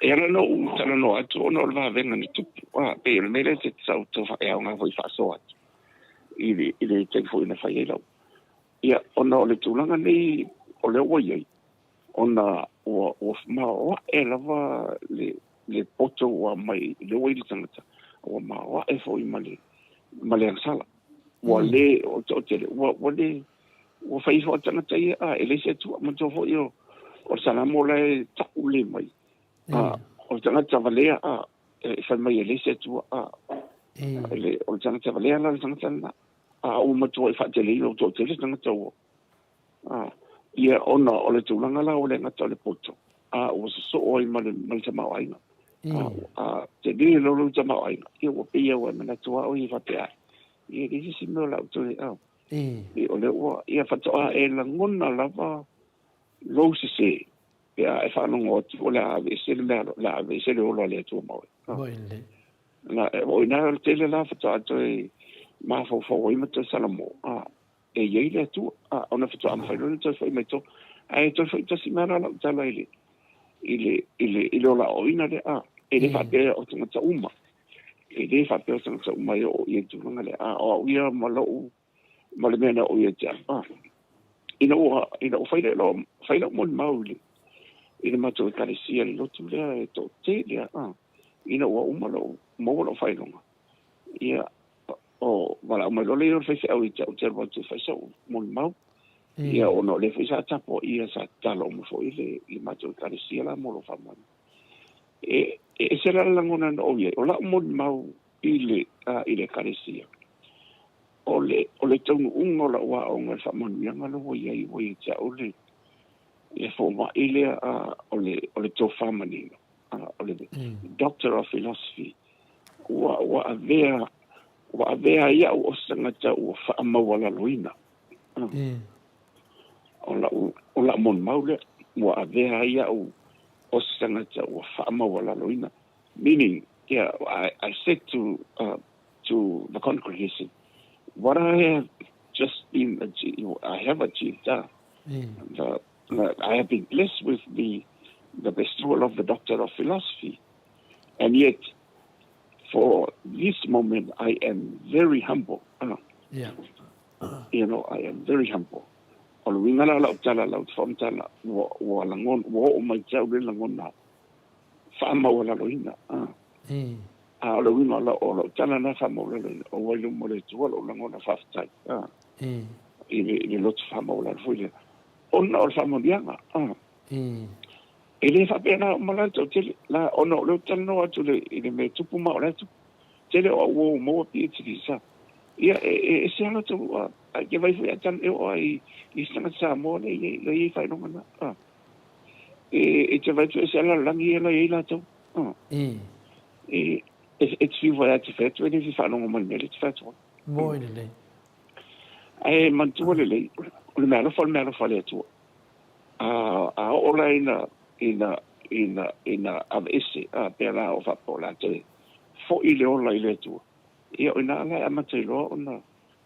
E ala ona ou talanoa atu ona o le vavega na tupu. Ah, pei o le mea lea te sau tau e aoga foi faasoa atu i le, i le taimi foi na fai ai lau. Ia, ona o le tulaga nei o lea ua i ai, ona ua, ua maoae lava le, le poto ua mai, lea ua i le tagata, ua maoae foi ma le, ma le agasala. Ua lē o le toatele, ua, ua lē, ua fai ifo a tagata ia, a, e leai se Atua. Manatua foi o, o le Salamo la e taʻu le mai, a, o le tagata valea, a, e fai mai e leai se Atua, a, le, o le tagata valea la le tagata lena. A ua matua i faateleina ua toatele tagata ua, a, ia ona o le tulaga la ua le gata o le poto, a ua sosoo ai ma le, ma le tamaoaiga. A, a tele loa lou tamaoaiga, ia ua pei lava ua e manatu lava oe faapea, ia e leai se isi mea o le a ou toe, a, o lea ua, ia faatoa e lagona lava lou sese, pe a e faalogo atu o le a aveese le mea, o le a aveese le ola a le Atua ma oe. Na, o i ina o le tele la faatoa toe mafaufau ai ma toe salamo, a, e i ai le Atua, a, ona faatoa mafai loa ona toe foi mai totonu. Ae toe foi tasi mai la lau tala i le, i le, i le, i le olaoaina lea, a, e le faapea o tagata uma, e le faapea o tagata uma e oo i ai tulaga lea, a o au ia ma lou, ma le mea na oo ia te au, a, ina ua, ina ua fai lea, fai lau molimau i le, i le matou ekalesia, le lotu lea e toatele, a, ina ua uma lou, maua lou faailoga, ia, o, valaau mai loa lea o le faifeau ia te au, ou te alu atu e fai sau molimau. Ia, ona o lea foi sa tapuaia, sa tatalo uma foi le, le matou ekalesia la mo lou faamaoni. E, e ese la le lagona na ou i ai, o lau molimau i le, a, i le ekalesia, o le, o le taunuuga o lau aoga i le faamanuiaga lea ua i ai, ua ia te au le, le fomai lea, a, o le, o le tofa manino, a, o le Doctor of Philosophy, ua, ua avea, ua avea ai au o se tagata ua faamaualaloina. O lau, o lau molimau lea, ua avea ai au o se tagata ua faamaualaloina. Meaning, yeah, I said to the congregation, what I have just been achieved, I have achieved, I have been blessed with the bestowal of the Doctor of Philosophy, and yet for this moment I am very humble. You know, I am very humble. O le uiga la o lau tala, lau faamatala, ua, ua lagona, ua oo mai te au le lagona faamaualaloina. A o le uiga o lau tala na faamaualaloina, o ua i luma o le Atua lou lagona faafetai. I le, i le loto faamaualalo foi lea. Ona o le faamanuiaga. E le faapea na uma la le toatele, la, ona o lea ou te talanoa atu i le, i le mea e tupu ma o la e tupu. Tele o au ua maua PhD sa. Ia, e, e ese lava latou, a, a ke vai foi a tala e oo lava i, i isi tagata Samoa lea e i ai, lea e i ai faailoga na. A. E, e te vaai atu e ese lava lalolagi ia la e i ai latou. A. E, e, e te fiu foi lava e te fai atu e le fia faalogo mai i le mea lea e te fai atu ai.
Moe lelei.
Ae manatua lelei, o le meaalofa o le meaalofa a le Atua. A, a oo la ina, ina, ina, ina aveese, a, pea la o faapea o le a toe foi le ola i le Atua, ia o i ina la e amata ai loa ona,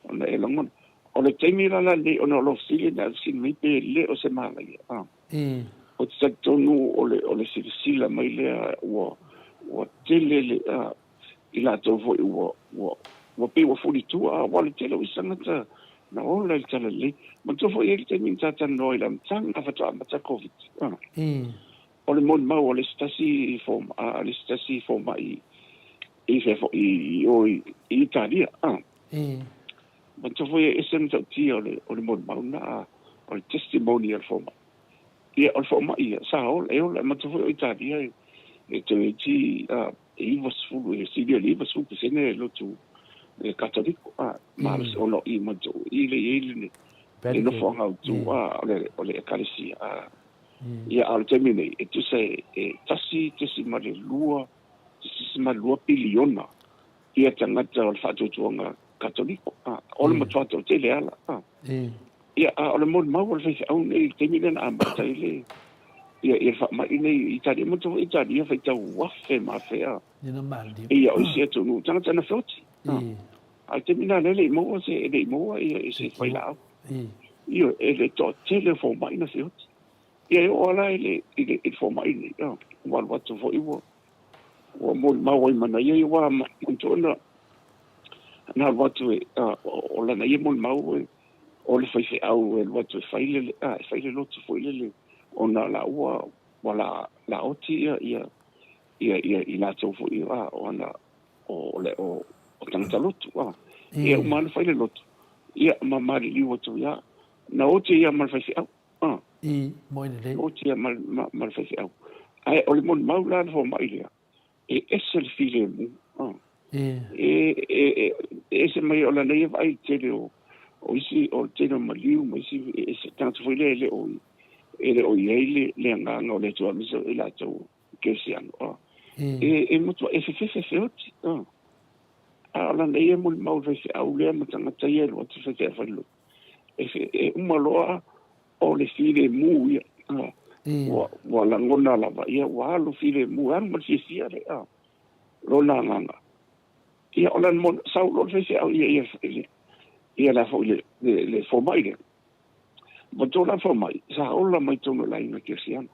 ona e lagona. O le taimi la lenei ona o lou fesili na e fesili mai pe le o se malaia, a. Ou te talitonu o le, o le silasila mai lea ua, ua tele le, a, i latou foi ua, ua, ua pei ua fulitua, a, ua le tele o isi tagata na ola i le talalelei. Manatua foi e i ai le taimi na ta talanoa i le amataga faatoa amata le Covid, a. O le molimau a le isi tasi a le isi tasi fomai i fea foi i o i Italia, a. Manatua foi e ese le matautia o le, o le molimau lena, a, o le testimony a le fomai. Ia, o le fomai ia, sa ola, e ola, manatua foi o Italia e, e toeitiiti, a, e 90, e silia i le 90% e lotu e Katoliko, a, malosi, ona o i manatua i le i ai le, le nofoaga autu, a, o le, o le ekalesia, a. Ia, a o le taimi nei, e tusa e, e 1.2, 1.2 piliona ia tagata o le faatuatuaga Katoliko. A, o le matua toatele lava la. A. Ia, a o le molimau o le faifeau nei i le taimi lea na amata ai le, ia, ia le faamai nei i Italia. Manatua foi Italia faitau afe ma afe a. Ia, o isi atunuu, tagata na feoti. A. A o le taimi lena lea e le i maua se, e le i maua ia se failaau. Ioe, e le toatele o fomai na feoti. Ia e oo lava la i le, i le, i le fomai nei, a, ua alu atu foi ua, ua molimau ai ma na ia aua manatua na, na alu atu e, a, o lana ia molimau e, o le faifeau e alu atu e fai le, a, e fai le lotu foi lele, ona la ua, ua la, la oti ia, ia, ia, ia i latou foi, a, o ana, o, o le, o, o tagata lotu, a. Ia uma ona fai le lotu, ia ma maliliu atu ia. Na oti ia ma le faifeau.
I, moe lelei.
Na oti ia ma le faifeau. Ae o le molimau la le fomai lea, e ese le filemu. E ese mai o lana ia vaai i le tele o isi, o le tele o maliu ma isi, e ese tagata foi lea e le o i ai le agaga o le Atua aemaise o i latou kerisiano. E matua e fefefe feoti. A o lana ia molimau le faifeau lea ma tagata ia e alu atu faifeau falelotu. E uma loa o le filemu ia. Ua lagona lava, ia ua alu filemu, alu ma le fiafia le lona agaga. Ia o lana sau loa le faifeau ia ia la foi le fomai lea. Ma tō la fomai, sa ola mai tonu le aiga kerisiano.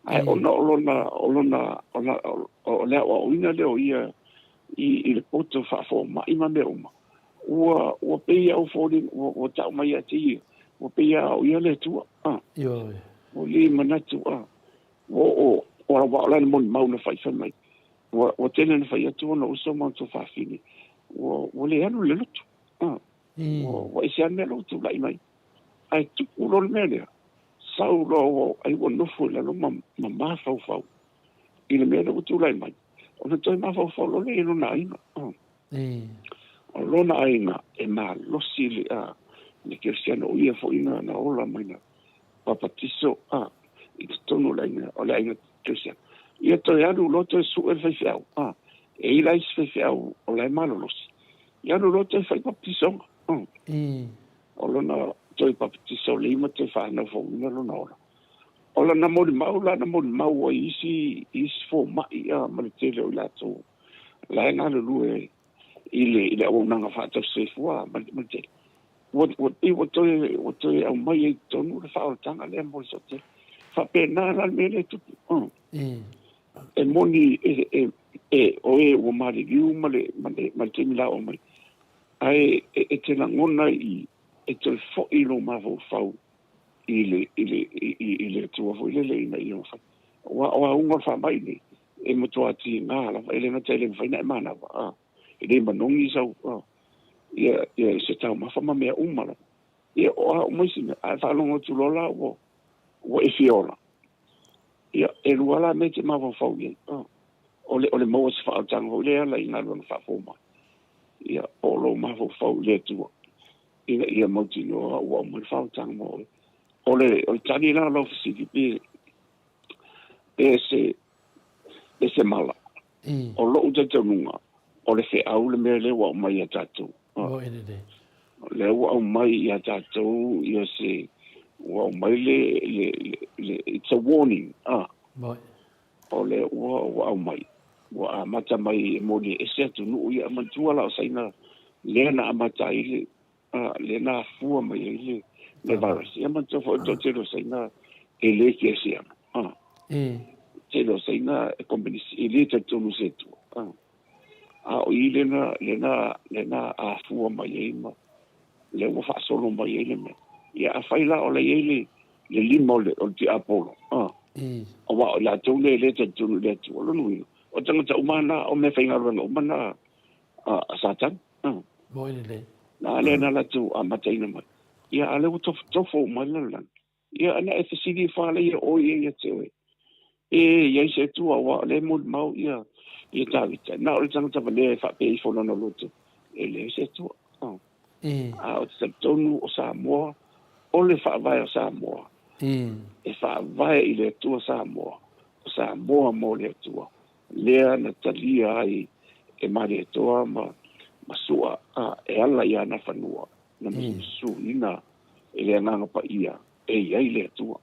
Ae ona o lona, o lona, o le aoaoina lea o ia i le poto faafomai ma mea uma, ua pei au foliga, ua tau mai ia te ia, ua pei a o ia le Atua. Ua le manatu, ua oo, o lana molimau na faifai mai. Ua tele na fai atu ona uso ma ona tuafafine, ua le alu le lotu. Ua ese lava le mea la ua tulai mai. Ae tupu loa le mea lea, sau loa ai ua nofo i lalo ma mafaufau i le mea lea ua tulai mai, ona toe mafaufau loa lea i lona aiga. O lona aiga e malosi le kerisiano, o ia foi na ola mai na papatiso i totonu o le aiga kerisiano. Ia toe alu loa toe sue le faifeau. E i la isi faifeau o la e malolosi. Ia alu loa toe fai papatisoga. O lona toe papatiso le ima toe whanau fauina lona ola. O lana molimau, lana molimau ai isi fomai ma le tele o i latou. La e galulue i le auaunaga faatausisoifua ma le tele. Ua toe aumai ai totonu le faaolataga lea mo le soatele. Faapena la le mea lea e tupu. E moni o e ua maliliu ma le taimi la o mai. Ae e te lagona i e toe foi lo mafaufau i le Atua foi lele ina ia mafai. Ua o auga o le faamai nei, e matua tiga lava, e le gata e le mafai na e manava. E le manogi sau ia se taumafa ma mea uma lava. Ia o a uma isi mea, ae faalogo atu loa la ua e fia ola. Ia e lua la mea e te mafaufau i ai. O le maua se faaolataga foi lea ala i galuega faafomai. Ia o lou mafaufau i le Atua ina ia mautinoa ua aumai le faaolataga mo oe. O le tali la lau fesili pe se mala. O lou talitonuga, o le feau le mea lea ua aumai ia tatou. O lea ua aumai ia tatou, ia se, ua aumai le, it's a warning. O lea ua aumai. Ua amata mai e moni e ese atunuu ia manatua la o Saina lea na amata ai le, lea na afua mai ai le virus. Ia manatua foi o tele o Saina e le kerisiano. Tele o Saina e komunisi, e le talitonu se Atua. A o i lena afua mai ai ma lea ua faasolo mai ai le mea. Ia afai la o la i ai le lima o le tiapolo. Aua o latou le le talitonu i le Atua. Lona uiga, o tagata uma na, o mea faigaluega uma na a Satani. Na lea na latou amataina mai. Ia a lea ua tofotofo uma le lalolagi. Ia ana e fesili whaale ia o ia ia te oe. E ia se Atua ua le molimau ia Tavita. Na o le tagata valea e faapea ifo lona loto. E leai se Atua. A o te talitonu o Samoa, o le faavae o Samoa. E faavae i le Atua Samoa. O Samoa mo le Atua. Lea na talia ai e Malietoa ma sua e ala i ana fanua. Na masuina e le agaga paia e iai le Atua.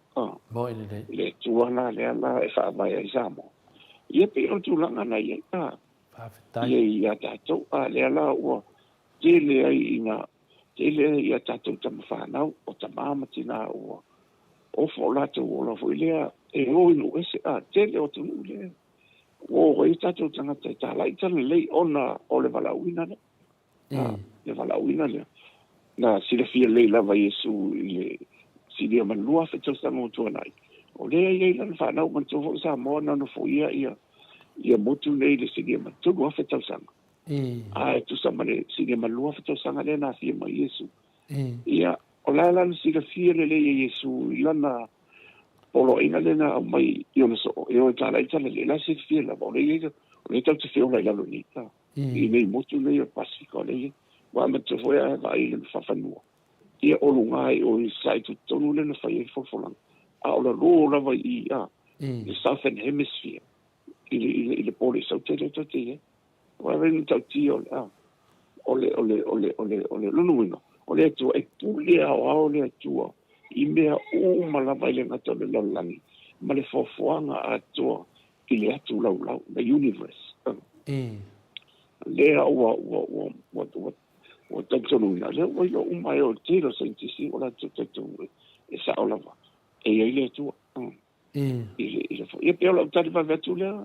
Le Atua la lea la e faavae ai Samoa. Ia pei o le tulaga na iai. Ia ia tatou. Lea la ua tele ai ina tele ai ia tatou tamawhanau o tamā ma tina ua ofo o latou ola foi lea e o i nuu ese. Tele o atunuu lea. Ua o ai tatou tagata e talai talalelei ona o le valaauina lea. Le valaauina lea. Na silafia lelei lava Iesu i le silia ma le 2000 tausaga ua tuanai. O lea i ai lana whanau manatua foi Samoa na nofoia ia motu nei le silia ma le 3000 tausaga. Ae tusa ma le silia ma le 2000 tausaga lea na afia mai Iesu. Ia, o la e la na silafia lelei e Iesu i lana poloaiga lea na aumai i ona soo, e o e talai talalelei, la e silafia lava, o lea o lea tatou te feola i lalo nei, i nei motu nei o le Pasifika o lea e i ai. Ua amata foi a vaai i le fafanua, ia o luga ai o i sae tutotonu lea na fai ai le folafolaga, a o lalo lava i i, a, le Southern Hemisphere, i le, i le, i le pole i Saute lea tatou te i ai. Ua ave ni tautia o le, a, o le, o le, o le, o le, o le lona uiga, o le Atua, e pule aoao le Atua i mea uma lava i le gata o le lalolagi ma le foafoaga atoa i le atu laulau, the universe. Lea ua, ua, ua, ua, ua, ua talitonuina, lea ua iloa uma ai o le tele o saienitisi ua latou talitonu e sao lava, e i ai le Atua. I le, i le, ia pei o lau tali vave atu lea.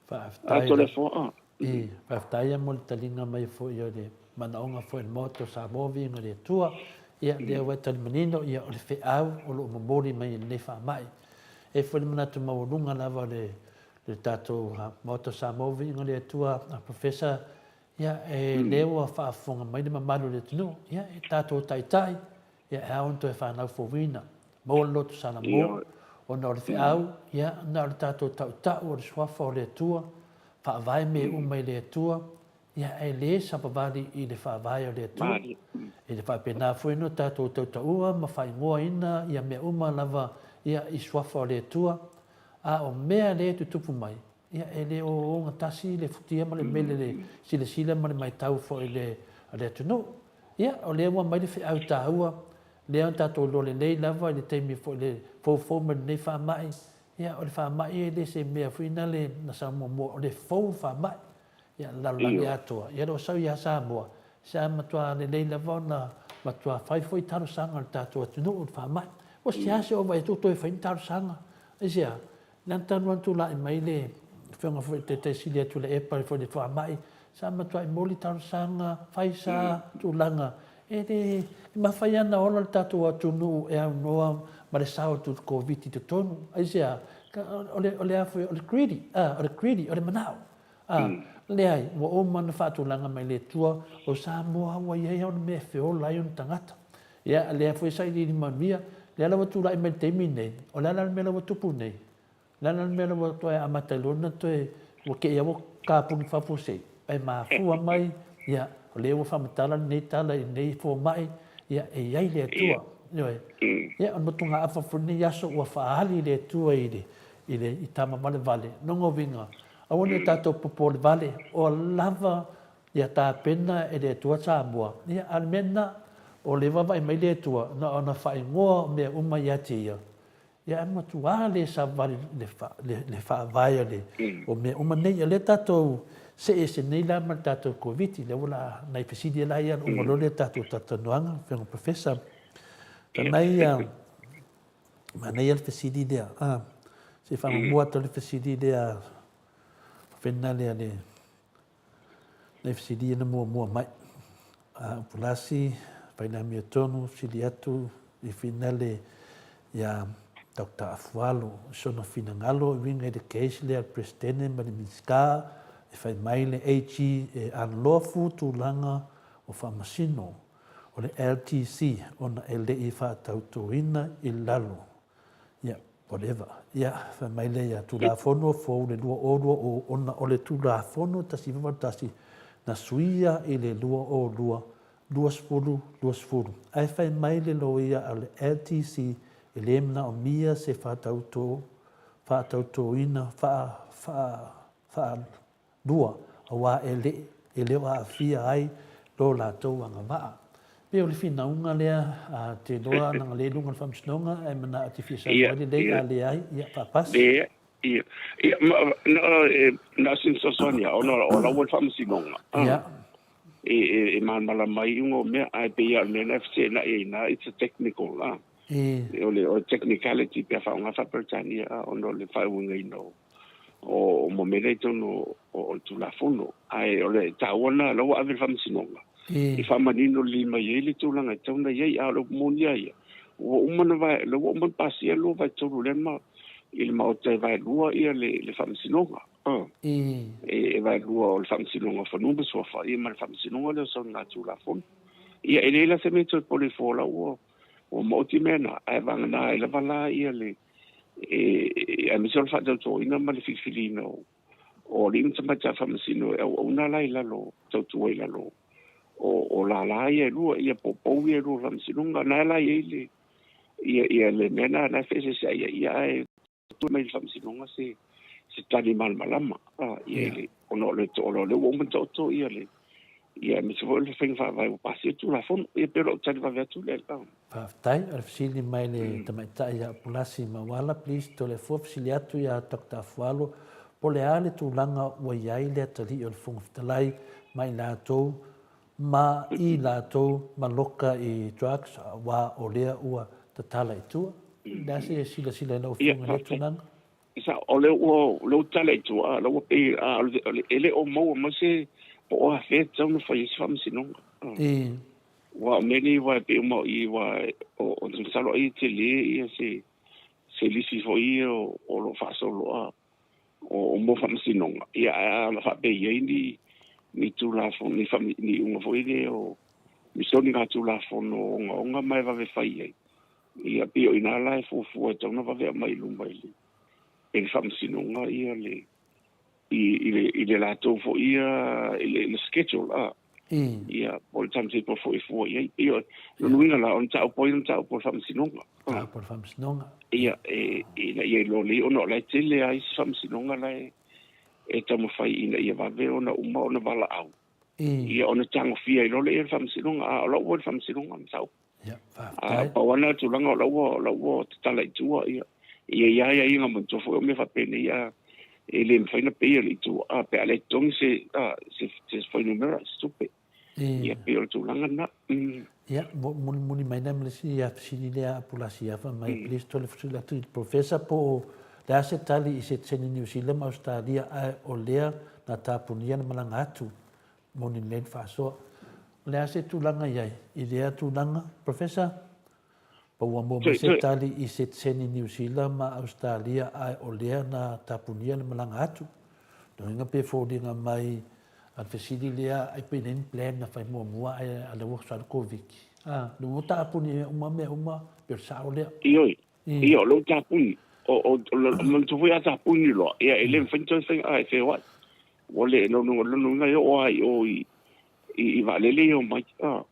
Faafetai.
Ato le foa.
Faafetai ia mo le taliga mai foi o le manaoga foi o le Maota o Samoa viiga i le Atua. Ia, lea ua e tali manino, ia, o le feau o lo o momoli mai e lenei faamai. E i ai foi le manatu maualuga lava o le, le tatou Maota o Samoa viiga i le Atua, a Professor, ia, e lea ua faafofoga mai le mamalu o le atunuu, ia, e tatou taitai, Ia, e ao ona toe fanau fouina, maua le loto salamo, ona o le feau, ia, na o le tatou tautau o le suafa o le Atua, faavae mea uma i le Atua, ia, e le savavali i le faavae o le Atua. E le faapena foi ona tatou tautaua ma faaigoaina ia mea uma lava, ia, i suafa o le Atua, a o mea lea e tutupu mai, ia, e le o ogatasi le futia ma le mele i le silasila ma le matau foi a le atunuu. Ia, o lea ua aumai le feau taua, lea na tatou iloa lelei lava i le taimi foi i le foufou mai lenei faamai, ia, o le faamai e le se mea foi lea na sau muamua, o le fou le faamai, ia, le lalolagi atoa. Ia, o lo o sau ia Samoa, sa matua lelei lava ona matua fai foi talosaga a le tatou atunuu i le faamai. Ua seasea ova atu toe fai ni talosaga. Aisea? Lea na talu ona tulai mai le Afioga foi i le Taitai Sili a Tuilaepa foi i le faamai, sa matuai moli talosaga, fai sa tulaga. E le e mafai lava ona ola le tatou atunuu e aunoa ma le sao atu o le Koviti i totonu. Aisea? O le, o le a foi, o le greedy, a, o le greedy, o le manao. A, leai, ua uma ona faatulaga mai le Atua, o Samoa ua i ai ona mea e feola ai ona tagata. Ia, lea foi sa iliili manuia, lea la ua tulai mai i le taimi lenei, o le a la le mea la ua tupu nei? O le a la le mea la ua toe amata ai loa ona toe, ua te i lava ua kapuni faafuasei, ae mafua mai, ia, o lea ua faamatala lenei tala i lenei fomai, ia, e i ai le Atua. Ioe. Ia, o le motugaafa foi lenei aso ua faaali le Atua i le, i le, i tama valevale. Lona uiga, aua ne i tatou popole vale, o lava Ia tapena e le Atua Samoa. Ia, a o le mea lena, o le vaavaai mai le Atua, na ona faaigoa o mea uma ia te Ia, ia ae matua le savali le faavae o le, o mea uma nei. O lea tatou see ese nei la ma le tatou Koviti, lea ua la, nai fesili la ia, ona uma loa lea o le tatou talatalanoaga, Afioga Professor. Manaia, manaia le fesili lea, a, se i faamuamua atu le fesili lea, faapena lea le, Nei fesili na muamua mai. A Upulasi, fai le amiotonu, fesili atu i finale ia Doctor Afualo i sona finagalo e uiga i le case lea a le Peresetene ma le Minisita e fai mai le AG e unlawful tulaga o faamasino o le LTC ona e le i faatautoina i lalo. Ia, whatever. Ia, fai mai lea ia Tulafono fou le 2020 ona o le Tulafono 1981 na suia i le 2020, 2020. Ae fai mai le loia a le LTC e le manaomia se faatauto, faatautoina, faa, faa, faa, 2, aua e le, e le o aafia ai lo latou agavaa. Pei o le finauga lea, a te iloa leaga lea i luga o le Faamasinoga ae manao te fia saunoa ai lelei, a leai, ia faapasi.
Ia, ia, ia, ma, na, na o sina fesoasoani lava, ona o la ua i le Faamasinoga,
Ia.
E, e, e malamalama ai iuga o mea, ae pei lava o le mea lena e feteenai ai i ina, it's a technical, a. O le, o le technicality pe a faaaoga faa-Peretania, a, ona o le faauigaina o, o mo mea lea i totonu o le Tulafono. Ae o le taua lena, o la ua ave i le Faamasinoga e faamanino lelei mai ai le tulaga e tatau ona i ai. A o le upu moni lava ia, ua uma ona vae, la ua uma ona pasia le 2/3 lea ma, i le Maota e vaelua le Faamasinoga. E vaelua o le Faamasinoga o Fanua ma Suafa ia ma le Faamasinoga lea o Soligatulafono. Ia e leai la se mea e toe pole fua o la ua ua maoti mea na, ae vagana ai lava la ia le e aemaise o le faatautoina ma le filifiliina o o alii ma tamaitai faamasino e auauna la i lalo tautua i lalo o lala ia e lua, ia po o pou ia e lua o le Faamasinoga. Na la i ai le ia ia le mea na na feeseeseai ai, ia ae tuu mai i le Faamasinoga se se tali malamalama ia i le ona o le o lea ua uma ona taoto ia le ia aemaise foi o le faiga faavae ua pasia le Tulafono. Ia pei o lau tali vave atu lea.
Faafetai. O le fesili mai le tamaitai ia Pulasi Mauala, please Toleafoa fesili atu ia Doctor Afualo po o le a le tulaga ua i ai le atalii o le Fofoga Fetalai ma i latou ma i latou ma loka i drugs aua o lea ua tatala i tua. O le a se silasila i lau Afioga i lea tulaga?
Sa, o lea ua, lea ua tala i tua, lea ua pei, a, e le o maua mai se, po o afea e tatau ona fai ai se faamasinoga. Aua o mea nei aua e pei uma i aua o, o masalo ai e tele ia se, se lisi foi ia o, o lo o faasoloa o, o mo faamasinoga. Ia, ae a na faapea i ai ni, ni tulafono, ni, faami, ni iuga foi lea o, ni soligatulafono ogaoga ma e vave fai ai. Ia, pei o i ina la e fuafua e tatau ona vave aumai i luma i le, e le faamasinoga ia le, i, i le, i le latou foi ia, i le, le schedule, a. Ia, po o le timetable foi e fua i ai. Pei o, lona uiga la, o le mataupu ai o le mataupu o le faamasinoga.
Mataupu o le faamasinoga.
Ia, e, ina ia iloa lelei, ona o la e tele lava isi faamasinoga la e, e taumafai ina ia vave ona uma ona valaau. Ia, ona tagofia ai loa lea e le faamasinoga, a o la ua i le faamasinoga le mataupu.
Ia, faafetai.
Pau lava lena tulaga o la ua, o la ua tatala i tua, ia, ia i ai aiaiga manatua foi o mea faapenei, a e le mafai ona peia le itu, a pe a le totogi se, a, se, se fuainumera, se tupe. Ia, pei o le tulaga lena.
Ia, mulimuli mai lea ma le isi fesili lea a Pulasi Afa mai please tole fesili atu i le Professor po o le a se tali i setiseni Niu Sila ma Ausetalia ae o lea na tapunia le malaga atu moni lelei le faasoa. O le a se tulaga i ai i lea tulaga, Professor? Pa ua maua mai se tali i setiseni Niu Sila ma Ausetalia ae o lea na tapunia le malaga atu. Lona uiga pe foliga mai a le fesili lea ai pe leai ni plan na fai muamua ae a lea ua soa le Koviti. A, lea ua tapuni uma mea uma pe o le sao lea.
Ioe, Ia, o lou tapuni, o, o, o, o manatua foi a tapuni loa, ia, e le mafai ona toe fai, a, e feoai. Ua le, lona, lona uiga e oo lava i o i, i, i vaalele ia omai. A,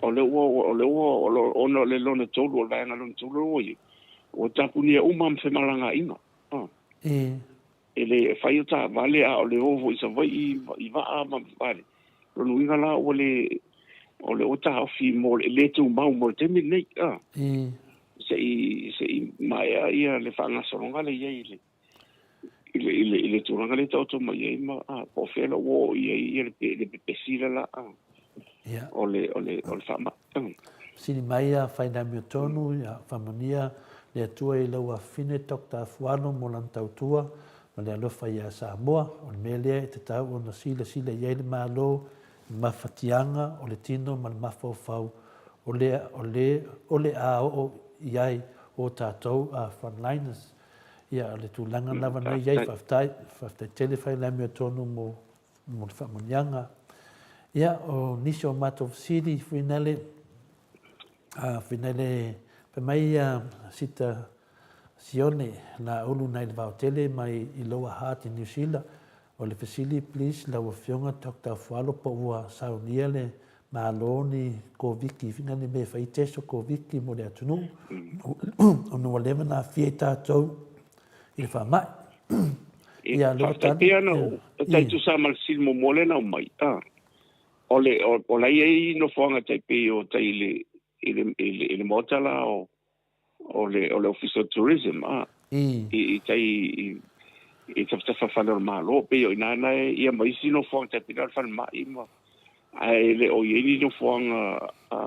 o lea ua, o lea ua, o lo, ona o le lona tolu, o le vaega lona tolu lea ua i ai, ua tapunia uma ma femalagaaiga. A. E le fai o taavale a o le o foi i Savaii i vaa ma vale. Lona uiga la ua le, o le ua taofi mo le le tumau mo le taimi lenei. A. Se i, se i maea ia le faagasologa lea i ai i le, i le, i le, i le tulaga lea e taoto mai ai ma, a, po o fea la ua oo i ai ia le, le pepesi le la, a, o le, o le, o le faamai.
Sili mai ia Fainamiotonu ia faamanuia le Atua i lau afafine Doctor Afualo mo lana tautua ma le alofa ia Samoa. O le mea lea e tatau ona silasila i ai le Malo i mafatiaga o le tino ma le mafaufau o le o le o le a oo i ai o tatou frontliners. Ia o le tulaga lava na i ai. Faafetai. Faafetai tele Fainamiotonu mo mo le faamanuiaga. Ia, o nisi o matou fesili, fuinale, a, fuinale, fai mai ia Sita Sione, la ulu nai le vaotele mai i Lower Hutt i New Zealand. O le fesili, please, lau Afioga Doctor Afualo po ua saunia le Malo ni Koviki, fina ni mea e fai test o Koviki mo le atunuu, ona ua leva ona aafia i tatou i le faamai.
Ia, faafetai pea na o tai tusa ma le fesili muamua lea na aumai, a, o le, o, o la e i ai nofoaga tai pei o tai i le, i le, i le, i le maota la o, o le, o le Ofisa o Tourism, a, i, i tai i, i tafatafa fale o le Malo, pei o i ina na e, ia ma isi nofoaga tai pei la o le falemai ma, ae le o i ai ni nofoaga a,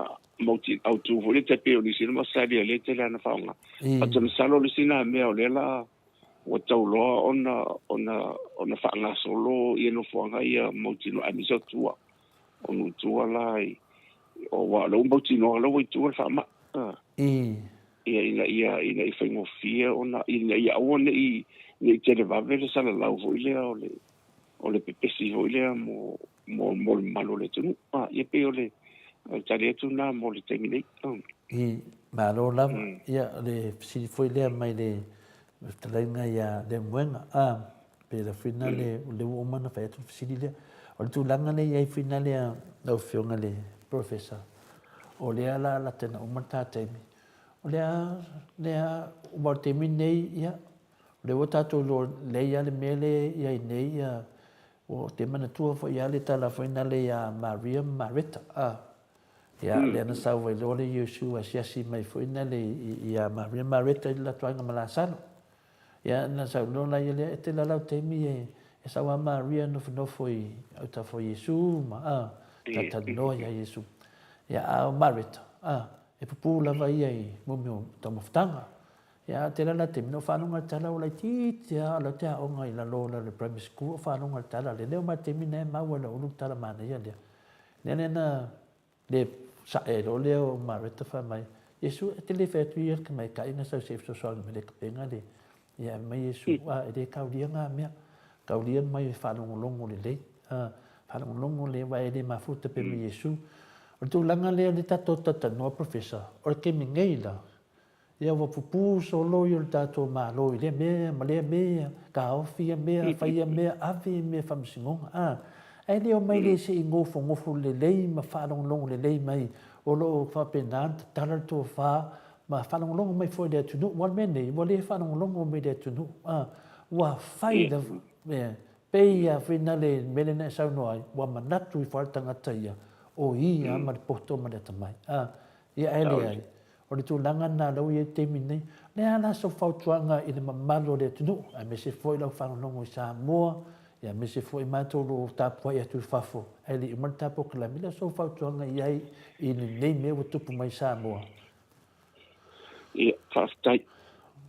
mauti, autu foi lea tai pei o Niu Sila ma Australia lea e tele lava na faaaoga. Ou te masalo o le isi na mea o lea la ua tau loa ona, ona, ona faagasolo ia nofoaga ia mautinoa, aemaise o tua, o nuu tua la i, o aua o lea ua mautinoa o la ua i tua le faamai. Ia, ina ia, ina ia faigofie ona, ina ia aua ne i, ne i televave le salalau foi lea o le, o le pepesi foi lea mo mo mo le mamalu o le atunuu. Ia pei o le tali atu lena mo le taimi nei.
I, malo lava. Ia, o le fesili foi lea mai le fetalaiga ia Lemuega. A, pe la foi na le, le ua uma ona fai atu le fesili lea. O le tulaga lea i ai foi na lea lau Afioga i le Professor, o lea la lata ina uma le ta taimi. O lea, lea, aua o le taimi lenei, ia, o lea ua tatou iloa lelei lava le mea lea e i ai nei, ia, ou te manatua foi lava le tala foi lea ia Maria ma Mareta, a, ia, lea na sau ai loa le Iesu asiasi mai foi lea ia Maria ma Mareta i le latou aiga ma Lasalo. Ia, na sau loa la ia lea, e tele lava lau taimi e sau lava Maria nofonofo i autafa o Iesu ma, a, talatalanoa ia Iesu. Ia, a o Mareta, a, e pupū lava ia i mea o taumafataga. Ia, a tele lava taimi, na ou faalogo i le tala ua laitiiti lava, o lau te aoga i lalo o le primary school, ou faalogo i le tala lea. Lea o mai taimi na e maua i lau ulu le tala manaia lea. Lea lea na le sae loa lea o Mareta fai mai, Iesu, e te le fai atu ia le tamaitai na sau se i fesoasoani mai le kapega le. Ia, fai mai Iesu, a, e le taulia ngā mea. Taulia mai e faalogologo lelei. A, faalogologo lelei, aua e le mafuta pe mai Iesu. O le tulaga lea o le tatou talatalanoa Professor, o le taimi nei la, Ia ua pupū solo ia o le tatou Malo i lea mea ma lea mea, taofi ia mea, fai ia mea, ave ia mea i faamasinoga, a. Ae le omai le se i nofonofo lelei ma faalogologo lelei mai o lo o faapena ona tatala le tofa ma faalogologo mai foi i le atunuu. Aua o le mea nei, ua le faalogologo mai i le atunuu, a. Ua fai lava, e pei lava foi na le mea lea na e saunoa ai, ua manatu ifo lava le tagata ia, o ia lava ma le poto ma le atamai, a. Ia ae leai. O le tulaga lena lea ua i ai i le taimi lenei. O le a la sau fautuaga i le mamalu o le atunuu, aemaise foi lau faalogologo i Samoa, aemaise foi matou o lo o tapuai atu i fafo, ae le i uma le ta polokalame, o le a sau fautuaga i ai i lenei mea ua tupu mai i Samoa?
Ia, faafetai.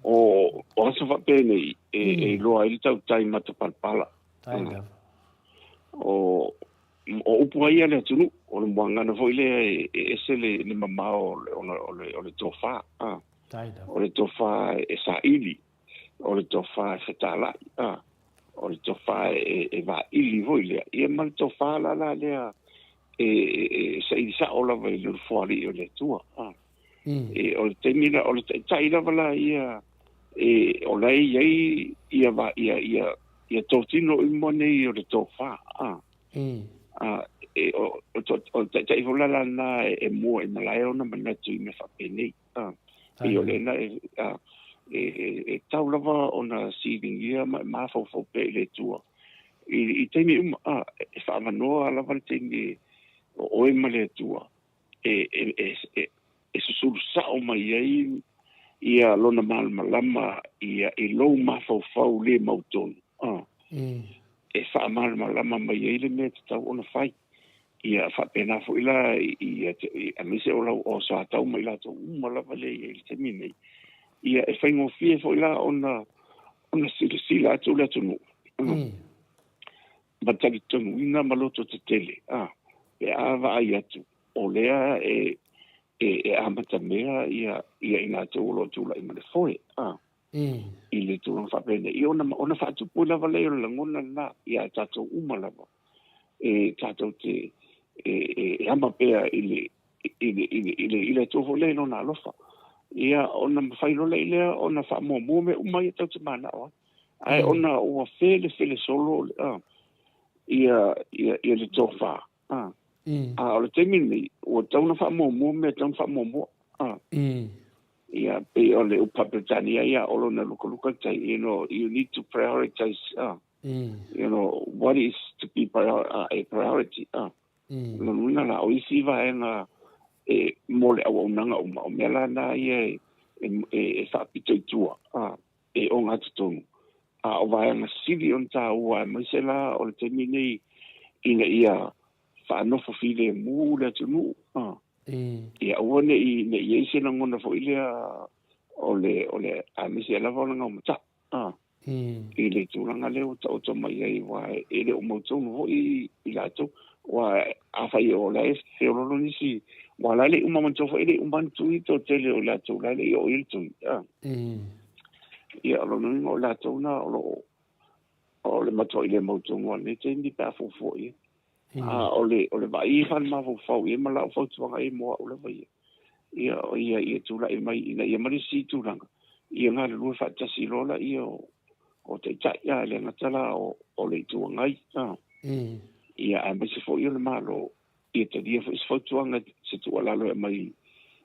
O, o aso faapenei e, e iloa ai le tautai matapalapala.
Ai lava.
O, O upu ai a le atunuu, o le muagana foi lea e ese le mamao o le tofa, a. O le tofa e saili, o le tofa e fetalai, a. O le tofa e vaili foi lea. Ia ma le tofa la la lea e saili sao lava i le Nofoalii o le Atua, a. E, o le taimi la, o le taitai lava la ia, e, o la e i ai ia, ia, ia, ia totino uma nei o le tofa, a. A, e, o, o, o le taitai foi la la na e, e mua i malae ona manatu i mea faapenei, a. Pei o lena e, a, e, e, e tau lava ona siligia ma e mafaufau pea i le Atua. I, i taimi uma, a, e faavanoa lava le taimi o oe ma le Atua, e, e, e, e, e susulu sao mai ai ia lona malamalama ia i lou mafaufau le mautonu. Ah. E faamalamalama mai ai le mea tatau ona fai. Ia faapena foi la i, i, i aemaise o lau o soatau ma i latou uma lava lea i ai i le taimi nei. Ia e faigofie foi la ona ona silasila atu le atunuu. Ma talitonuina ma loto tetele, a, pe a vaai atu, o lea e, e, e amatamea ia, ia i latou o lo o tulai ma le foe, a, i le tulaga faapenei. Ia ona, ona faatupu lava lea o le lagona lena ia tatou uma lava, e tatou te, e, e, e ama pea i le, i le, i le, i le, i le Atua foi lea i lona alofa. Ia, ona mafai loa lea ona faamuamua mea uma ia tatou te manao ai. Ae ona ua felefele solo ia, ia, ia le tofa. A o le taimi lenei, ua tatau ona faamuamua mea e tatau ona faamuamua. Ia, pei o le upu Faa-Peretania ia, o lona lukaluka le tai, you know, you need to prioritize, you know, what is to be prior, a priority. Lona uiga la, o isi vaega e mo le auaunaga uma, o mea la na ia e, e, e, e faapito i tua. E ogatotonu, a o vaega sili ona tāua aemaise la o le taimi nei ina ia faanofo filemu le atunuu, a, ia aua ne i, ne i i ai se lagona foi lea o le, o le, aemaise lava o le gaumatau, a, i le tulaga lea ua taoto mai ai, aua e le o mautonu foi i latou, aua afai o la e feololo nisi, aua la e le i uma manatua foi, e le i uma ni tui toatele o i latou la e le i oo i ai le tui, a. Ia, o lona uiga o latou na o lo o O le matuai le mautonu lava i lenei taimi pe a fuafua i ai. A o le, o le vaai i faale-mafaufau i ai ma lau fautuaga i ai mo au lava ia, ia, o ia, ia tulai mai ina ia ma le isi tulaga, ia galulue faatasi loa laia o, o taitai, a, e le gata la o, o le Itu Agai, a, ia, aemaise foi o le Malo, ia talia foi se fautuaga, se tuualalo e aumai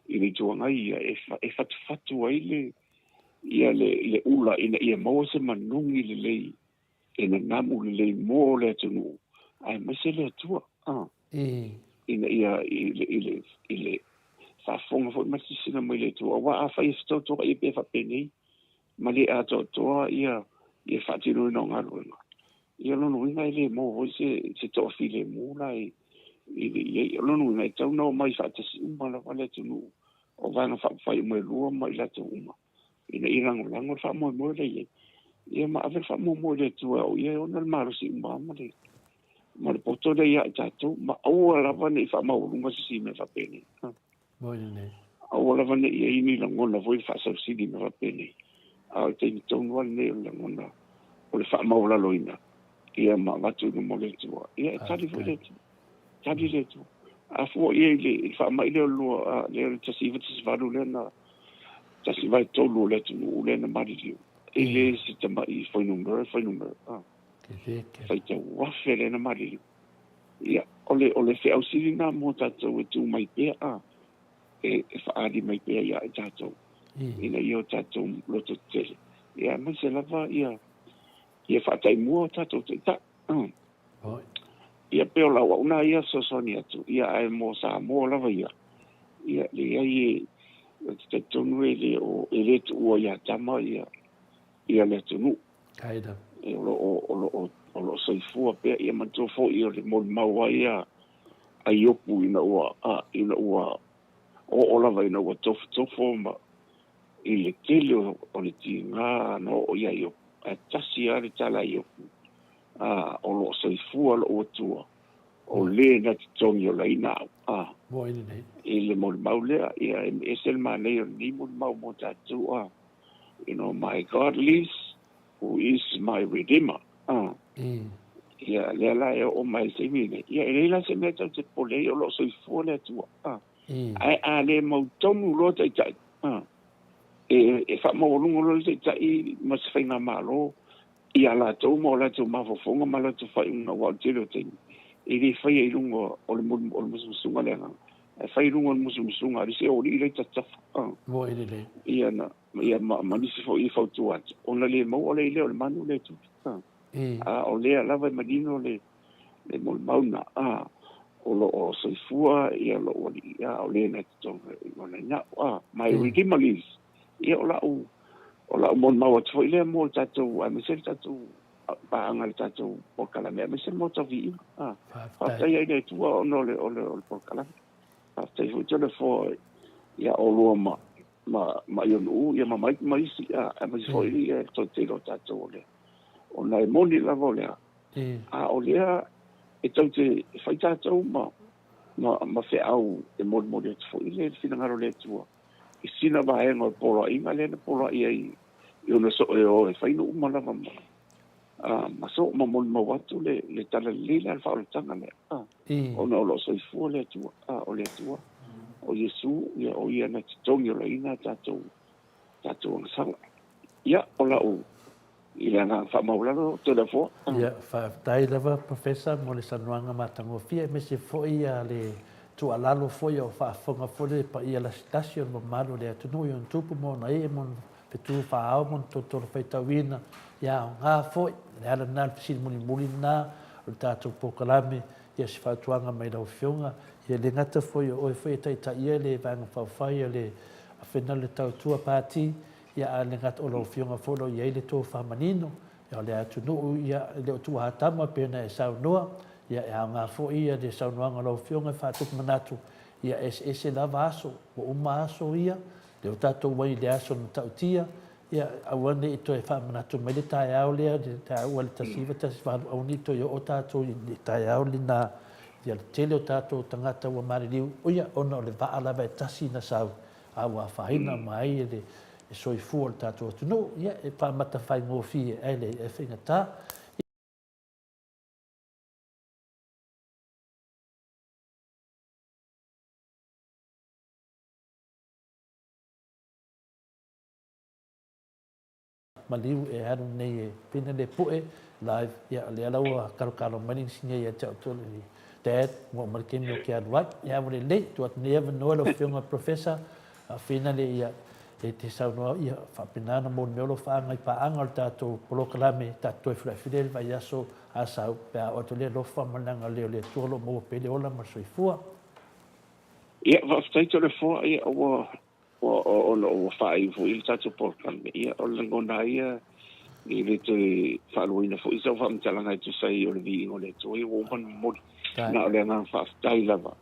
i le Itu Agai ia, e, e fatufatu ai le, ia le, le ula ina ia maua se manugi lelei e nanamu lelei mo le atunuu aemaise le Atua, a, ina ia i le, i le, i le faafofoga foi ma le silasila mai le Atua. Aua afai e fetautoaia pea faapenei ma le atoatoa ia, ia faatinoina o galuega, ia lona uiga e le maua foi se, se toafilemu la i, i le i ai. O lona uiga e tatau ona omai faatasi uma lava le atunuu o Vaega Faaupufai uma e lua ma i latou uma ina ia lagolago le faamoemoe lea i ai. Ia ma ave le faamuamua i le Atua o ia e ona le malosi uma ma le ma le poto lea ia i tatou, ma aua lava ne i faamaualuga se isi mea faapenei. Aua lava ne i i ai ni lagona foi faasausili mea faapenei. A o le taimi tonu lava lenei o le lagona o le faamaualaloina ia ma avatu i luma o le Atua. Ia e tali foi le Atua. Tali le Atua. A fua i ai i le faamai lea o le lua, lea o le 1918 lea na 1/3 o le atunuu lea na maliliu. E le se tamai fuainumera, fuainumera. Ah. Faitau afe lea na maliliu. Ia, o le, o le feau sili lena mo tatou e tu mai pea, ah, e, e faaali mai pea ia i tatou, ina ia o tatou loto tetele. Ia, aemaise lava ia, ia faataimua o tatou taitai. Ah. Ia pei o lau au na ia fesoasoani atu, ia ae mo Samoa lava ia, ia leai e, ou te talitonu e le o, e le tuua ia Tama ia, ia le atunuu.
Kaida.
E o lo o, o lo o, o lo o soifua pea, ia manatua foi o le molimau ai a, a Iopu ina ua, a, ina ua oo lava ina ua tofotofo ma, i le tele o, o le tiga na oo ia Iopu, ae tasi lava le tala a Iopu, ā, o lo o soifua lou Atua, o le na totogi olaina au, ā, i le molimau lea, ia, e ese le manaia o lenei molimau mo tatou, ā, you know, my God lives, who is my Redeemer, ā, ia, lea la e oo mai i le taimi lenei, ia, e leai la se mea tatou te popole ai, o lo o soifua le Atua, ā, ae a le mautonu loa Taitai, ā, e, e faamaualuga loa le Taitai ma se faigamalo, i a latou ma o latou mafaufauga ma latou faaiuga, aua o le tele o taimi, e le faia i luga o le o le musumusuga a le Agaga, ae fai i luga o le musumusuga a le isi aualii la e tafatafa, a.
Moe lelei.
Ia na, ia ma, ma nisi foi e fautua atu, ona le maua lea i lea o le manu lea e tupu, a. A o lea lava e manino le, le molimau na, a, o lo o soifua ia lou alii, a, o le na totogi o na'u, a, my Redeemer lives. Ia, o la'u, o la'u molimau atu foi lea mo le tatou, aemaise le tatou paaga i le tatou polokalame, aemaise le Maota o Viiga. Ah, faafetai ai le Atua ona o le, o le, o le polokalame. Faafetai foi Toleafoa ia oulua ma, ma, ma Ionuu, ia ma Mike ma isi, ah, aemaise foi ia le toatele o tatou o lea. Ona e moni lava o lea. A o lea e tou te fai tatou ma, ma, ma feau e molimoli atu foi le finagalo o le Atua. i sina vaega o le poloaiga lea na poloai ai i ona soo e o e fai nuu uma lava ma, a, ma soo ma molimau atu le, le tala lelei lea, le faaolataga lea, a, ona o lo o soifua le Atua, a, o le Atua, o Iesu, ia, o ia na totogi olaina tatou, tatou agasala. Ia, o lau, i le agaga faamaualalo, Toleafoa.
Ia, faafetai lava Professor mo le saunoaga matagofie aemaise foi le tuualalo foi a o faafofoga foi le paia lasilasi o le mamalu o le atunuu i ona tupu ma ona ee ma ona fetu faa-ao ma ona tolotolo faitauina, ia aoga foi. O le ala lena o le fesili mulimuli lena o le tatou polokalame, ia se fautuaga mai lau Afioga, ia le gata foi o oe foi e taitaia le Vaega Faaupufai o le Afena o le Tautua Pati, Ia, a le gata o lau Afioga foi o lo o i ai le tofa manino, ia, o le atunuu, ia, e le o tuuhatama pei ona e saunoa, ia, e aoga foi ia le saunoaga a lau Afioga e faatupu manatu, ia, eseese lava aso, ua uma aso ia, lea ua tatou ai i le aso matautia, ia, aua ne i toe faamanatu mai le taeao lea, le taua le 1918, aua ne i toe oo tatou i le taeao lena, ia, le tele o tatou tagata ua maliliu, ia, ona o le vaa lava e tasi na sau, a ua afaina mai ai le soifua o le tatou atunuu, ia e faamata faigofie ae leai, e faigata. maliu e alu nei e pina le pu'e live, ia o lea la ua kalokalo mai le inisinia ia te au tolu i Dad, ua uma le taimi ou te alu ai. Ia ua lelei, tuu atu nei avanoa i lau Afioga i le Professor, a finale ia e te saunoa ia faapena ona mo le mea o lo o faaga i paaga o le tatou polokalame, tatou toe feiloai le vaiaso Asau pe a oo atu le alofa ma le agalelei o le Atua o lo o maua pea le ola ma le soifua.
Ia, faafetai Toleafoa, ia ua ona ua faaiu foi le tatou polokalame, ia o le lagona lava ia e le toe faaluaina foi sau faamatalaga e tusa ai o le viiga o le Atua, ia ua uma ona momoli. Na o le agaga faafetai lava,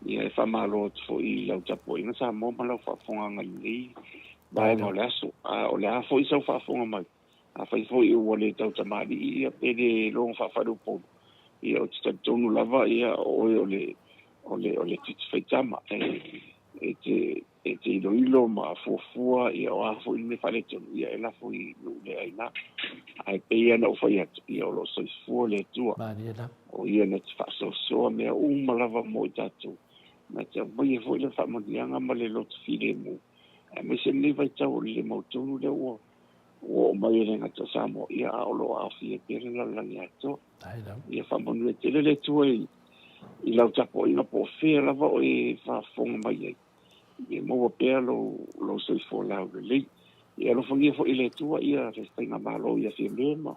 ia e faamalo atu foi i lau tapuaiga Samoa ma lau faafofogaaga i lenei vaega o le aso. A o le a foi sau faafofoga mai, Afai foi ua le tautamalii ia pe le logo faafaleupolu, ia ou te talitonu lava ia o oe o le o le o le titi faitama e e te e te iloilo ma fuafua ia o a foi le mea faaletonu ia e lafo i nuu le aina. Ae pei lava ona ou fai atu, ia o lo o soifua le Atua.
Malie lava.
O ia na te faasoasoa mea uma lava mo i tatou. Na te aumaia foi le faamanuiaga ma le loto filemu, aemaise lenei vaitau o le le mautonu lea ua ua oo mai e le gata o Samoa, ia a o lo o aofia pea le lalolagi atoa. Ia faamanuia tele le Atua i, i lau tapuaiga po o fea lava o e faafofoga mai ai. Ia maua pea lou, lou soifua laulelei. Ia alofagia foi e le Atua ia le faigamalo ia Fiame ma,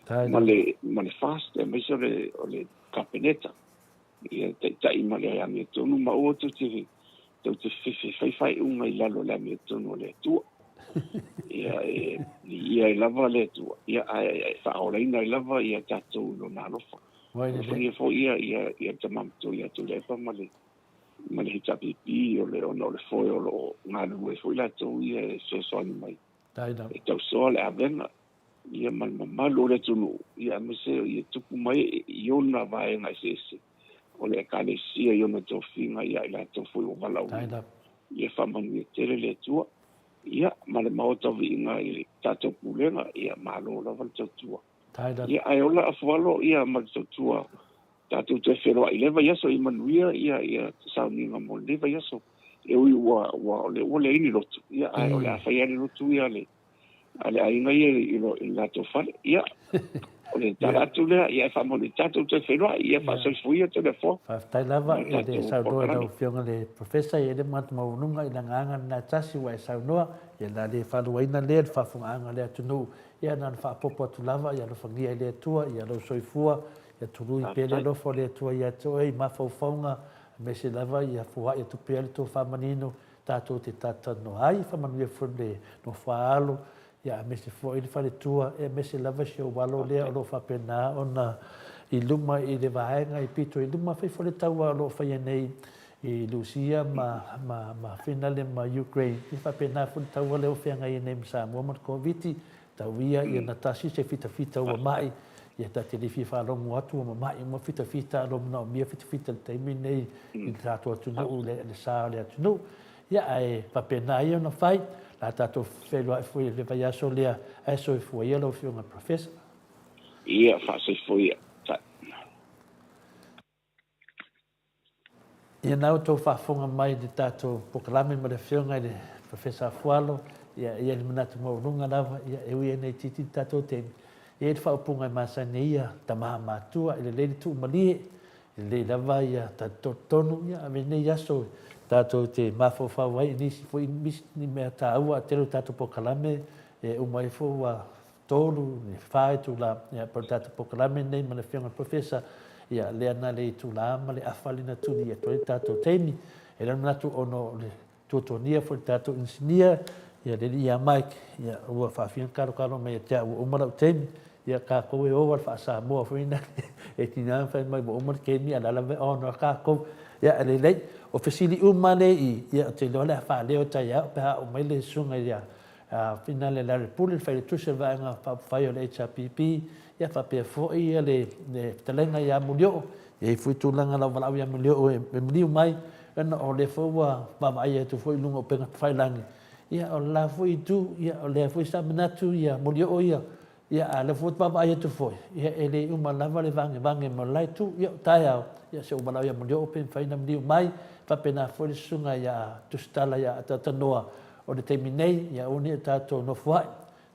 ma le, ma le FAST, aemaise o le, o le Kapeneta. Ia taitai ma le amiotonu ma aua tou te, tou te fefe fai faaiuga i lalo o le amiotonu a le Atua. Ia e viia ai lava le Atua, ia ae e faaolaina ai lava ia tatou i Lona alofa. Alofagia foi ia, ia, ia tama matua ia Tuilaepa ma le, ma le HRPP o le, ona o le foe o lo o galulue foi latou ia e fesoasoani mai. E tausoa le avega ia ma le mamalu o le atunuu, ia aemaise ia tupu mai i ona vaega eseese o le Ekalesia i ona tofiga ia i latou foi ua valaauina. Ia faamanuia tele le Atua, ia ma le Maota o Viiga i le tatou Pulega, ia malo lava le tautua. Ia ae ola Afualo ia ma le tautua tatou toe feiloai i lea vaiaso, ia manuia ia ia sauniga mo lenei vaiaso. E ui ua ua o lea ua leai ni lotu, ia ae o le a fai lava le lotu ia a le a le aiga ia i lo i latou fale. Ia, o le tala atu lea, ia e faamanuia tatou toe feiloai, ia faasoifuia Toleafoa.
Faafetai lava i le saunoa i lau Afioga i le Professor, e i ai le manatu maualuga i le agaga lena e tasi ua e saunoa, ia o le a le faaluaina lea i le faafofogaaga a le atunuu, ia na ona faaopoopo atu lava, ia alofagia e le Atua ia lou soifua, ia tului pea le alofa o le Atua ia te oe i mafaufauga, aemaise lava ia foai atu pea le tofa manino tatou te talatalanoa ai, faamanuia foi le nofo-a-alo, ia aemaise foi le faletua, aemaise lava si ou alo lea o lo o faapena ona i luma i le vaega i pito i luma, fai foi le taua o lo o faia nei i Lusia ma, ma, ma Finale ma Ukraine, ia faapena foi le taua lea ua feagai ai nei ma Samoa ma le Koviti, Tau ia ia na tasi se fitafita ua ma'i, ia ta te le fia faalogo atu ua mama'i uma fitafita a lo manaomia fitafita i le taimi lenei i le tatou atunuu le le sa o le atunuu. Ia ae faapena ia ona fai, la tatou feiloai foi i le vaiaso lea, ae soifua ia lau Afioga i le Professor.
Ia, faasoifua ia.
Ia na outou faafofoga mai i le tatou polokalame ma le Afioga i le Professor Afualo, ia e i ai le manatu maualuga lava, ia e ui ina itiiti le tatou taimi, e i ai le faaupuga e masani ai ia tama matua, e lelei le tuumalie, e lelei lava ia tatou tolotonu, ia ave nei aso tatou te mafaufau ai i nisi foi ni mea taua, tele o tatou polokalame e uma ifo ua 3, le 4 itula, ia, po o le tatou polokalame lenei ma le Afioga i le Professor, ia, lea na le itula ma le afa lea na tuli atu ai le tatou taimi. E le o le manatu ona o le tuatuania foi o le tatou inisinia, ia, le alii ia Mike, ia, ua faafia ona kalokalo mai ia te au ua uma lau taimi. Ia, tatou e o lava i le faa-Samoa foi lea, e tiga ona fai mai ua uma le taimi, a o la e lava e on lava tatou. Ia, e lelei. O fesili uma lea i i, ia, ou te iloa o le a faaleo taeao pe a oo mai le susuga ia Finale Larry Pule, le Failautusi o le Vaega Faaupufai o le HRPP, ia faapea foi le fetalaiga ia Molioo, e i ai foi tulaga lau valaau ia Molioo e maliu mai, ona o lea foi ua vaavaai atu foi i luga o upega tafailagi, ia o le la foi itu, ia o lea foi sa manatu ia Molioo ia, ia a o lea foi ua vaavaai atu foi, ia e le uma lava le vagevage ma le la itu, ia o taeao, ia se i ou valaau ia Molioo pe mafai ona maliu mai, faapena foi le susuga ia Tusitala ia Atatanoa, O le taimi nei, ia aua ne i o tatou nofoa'i.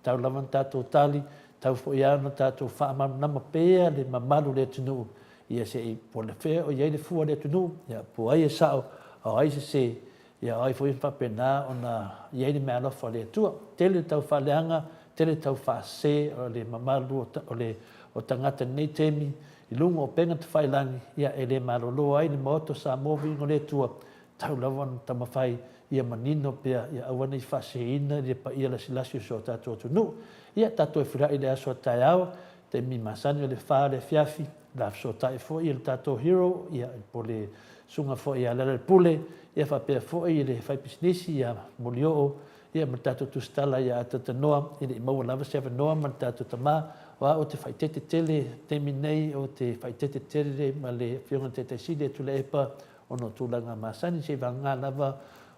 Tau lava ona tatou tali, tau foi lava ona tatou faamalamalama pea le mamalu o le atunuu, ia se i po o fea o i ai le fua o le atunuu, ia po o ai e sao, a o ai e sese, ia o ai foi e faapena ona i ai le meaalofa a le Atua. Tele le tau faaleaga, tele le tau faasese o le mamalu o le o tagata i lenei taimi i luga o upega tafailagi, ia e le malolo ai le Maota o Samoa viiga o le Atua, tau lava ona taumafai ia manino pea ia aua ne i faaseseina le paia lasilasi o si o tatou atunuu. Ia tatou e feiloai i le aso a taeao, taimi masani o le fa o le afiafi, o le a fesootai foi le tatou hero ia po o le susuga foi ia Lealailepule, ia faapea foi le faipisinisi ia Molioo, ia ma le tatou tusitala ia Atatanoa, e le i maua lava se avanoa ma le tatou tama, o au ou te faaeteete tele i le taimi nei, ou te faaeteete tele ma le Afioga i le Taitai Sili ia Tuilaepa ona o tulaga masani, seivagana lava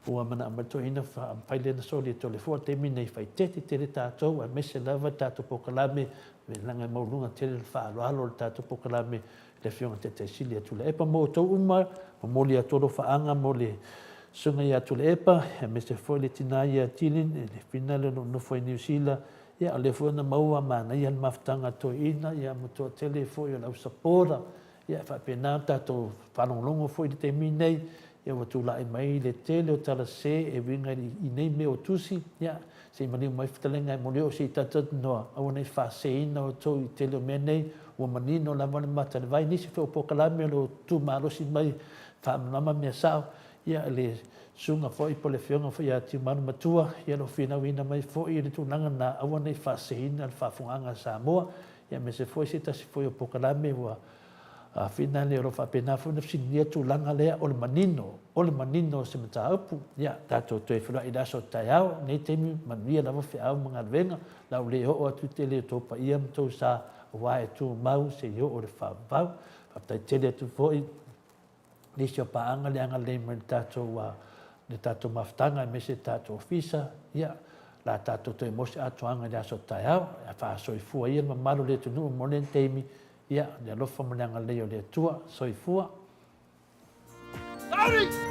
ua manao mai le toeaina fai lea na soli e Toleafoa i le taimi nei, faaeteete tele tatou aemaise lava le tatou polokalame leaga e maualuga tele le faaaloalo o le tatou polokalame i le Afioga i le Taitai Sili ia Tuilaepa. Mo outou uma, momoli atu alofaaga mo le Susuga ia Tuilaepa, aemaise foi le tina ia Jillian, le fina lea o lo o nofo i Niu Sila, ia o lea foi na maua manaia le mafutaga a toeaiina, ia ma toatele foi o le au sapora, Ia, e faapena ona tatou faalogologo foi i le taimi nei, ia ua tulai mai le tele o tala sese e uiga i nei mea o tusi, ia, se i maliu mai fetalaiga e moli oo se i talatalanoa, aua ne i faaseseina outou i tele o mea nei, ua manino lava le mata i le vai. Nisi foi o polokalame o lo o tu malosi mai faamalamalama mea sao, ia le susuga foi po o le afioga foi ia Tiumalu Matua, ia o lo o finauina mai foi le tulaga lena, aua ne i faaseseina le faafofogaaga a Samoa. Ia aemaise foi se tasi foi o polokalame ua afina lea o lo o faapena foi ona fesiligia tulaga lea o le manino, o le manino o se mataupu. Ia, tatou toe feiloai i le aso taeao, lenei taimi, manuia lava feau ma galuega, la ua le oo atu tele o tou paia ma tou sa aua e tumau seia oo i le faavavau. Faafetai tele atu foi nisi o paaga le agalelei mai le tatou le tatou mafutaga aemaise le tatou ofisa, ia, la tatou toe maua se atoaga i le aso taeao. Ia faasoifua ia le mamalu o le atunuu mo lenei taimi, ia, le alofa ma le agalelei o le Atua. Soifua.
Sauni!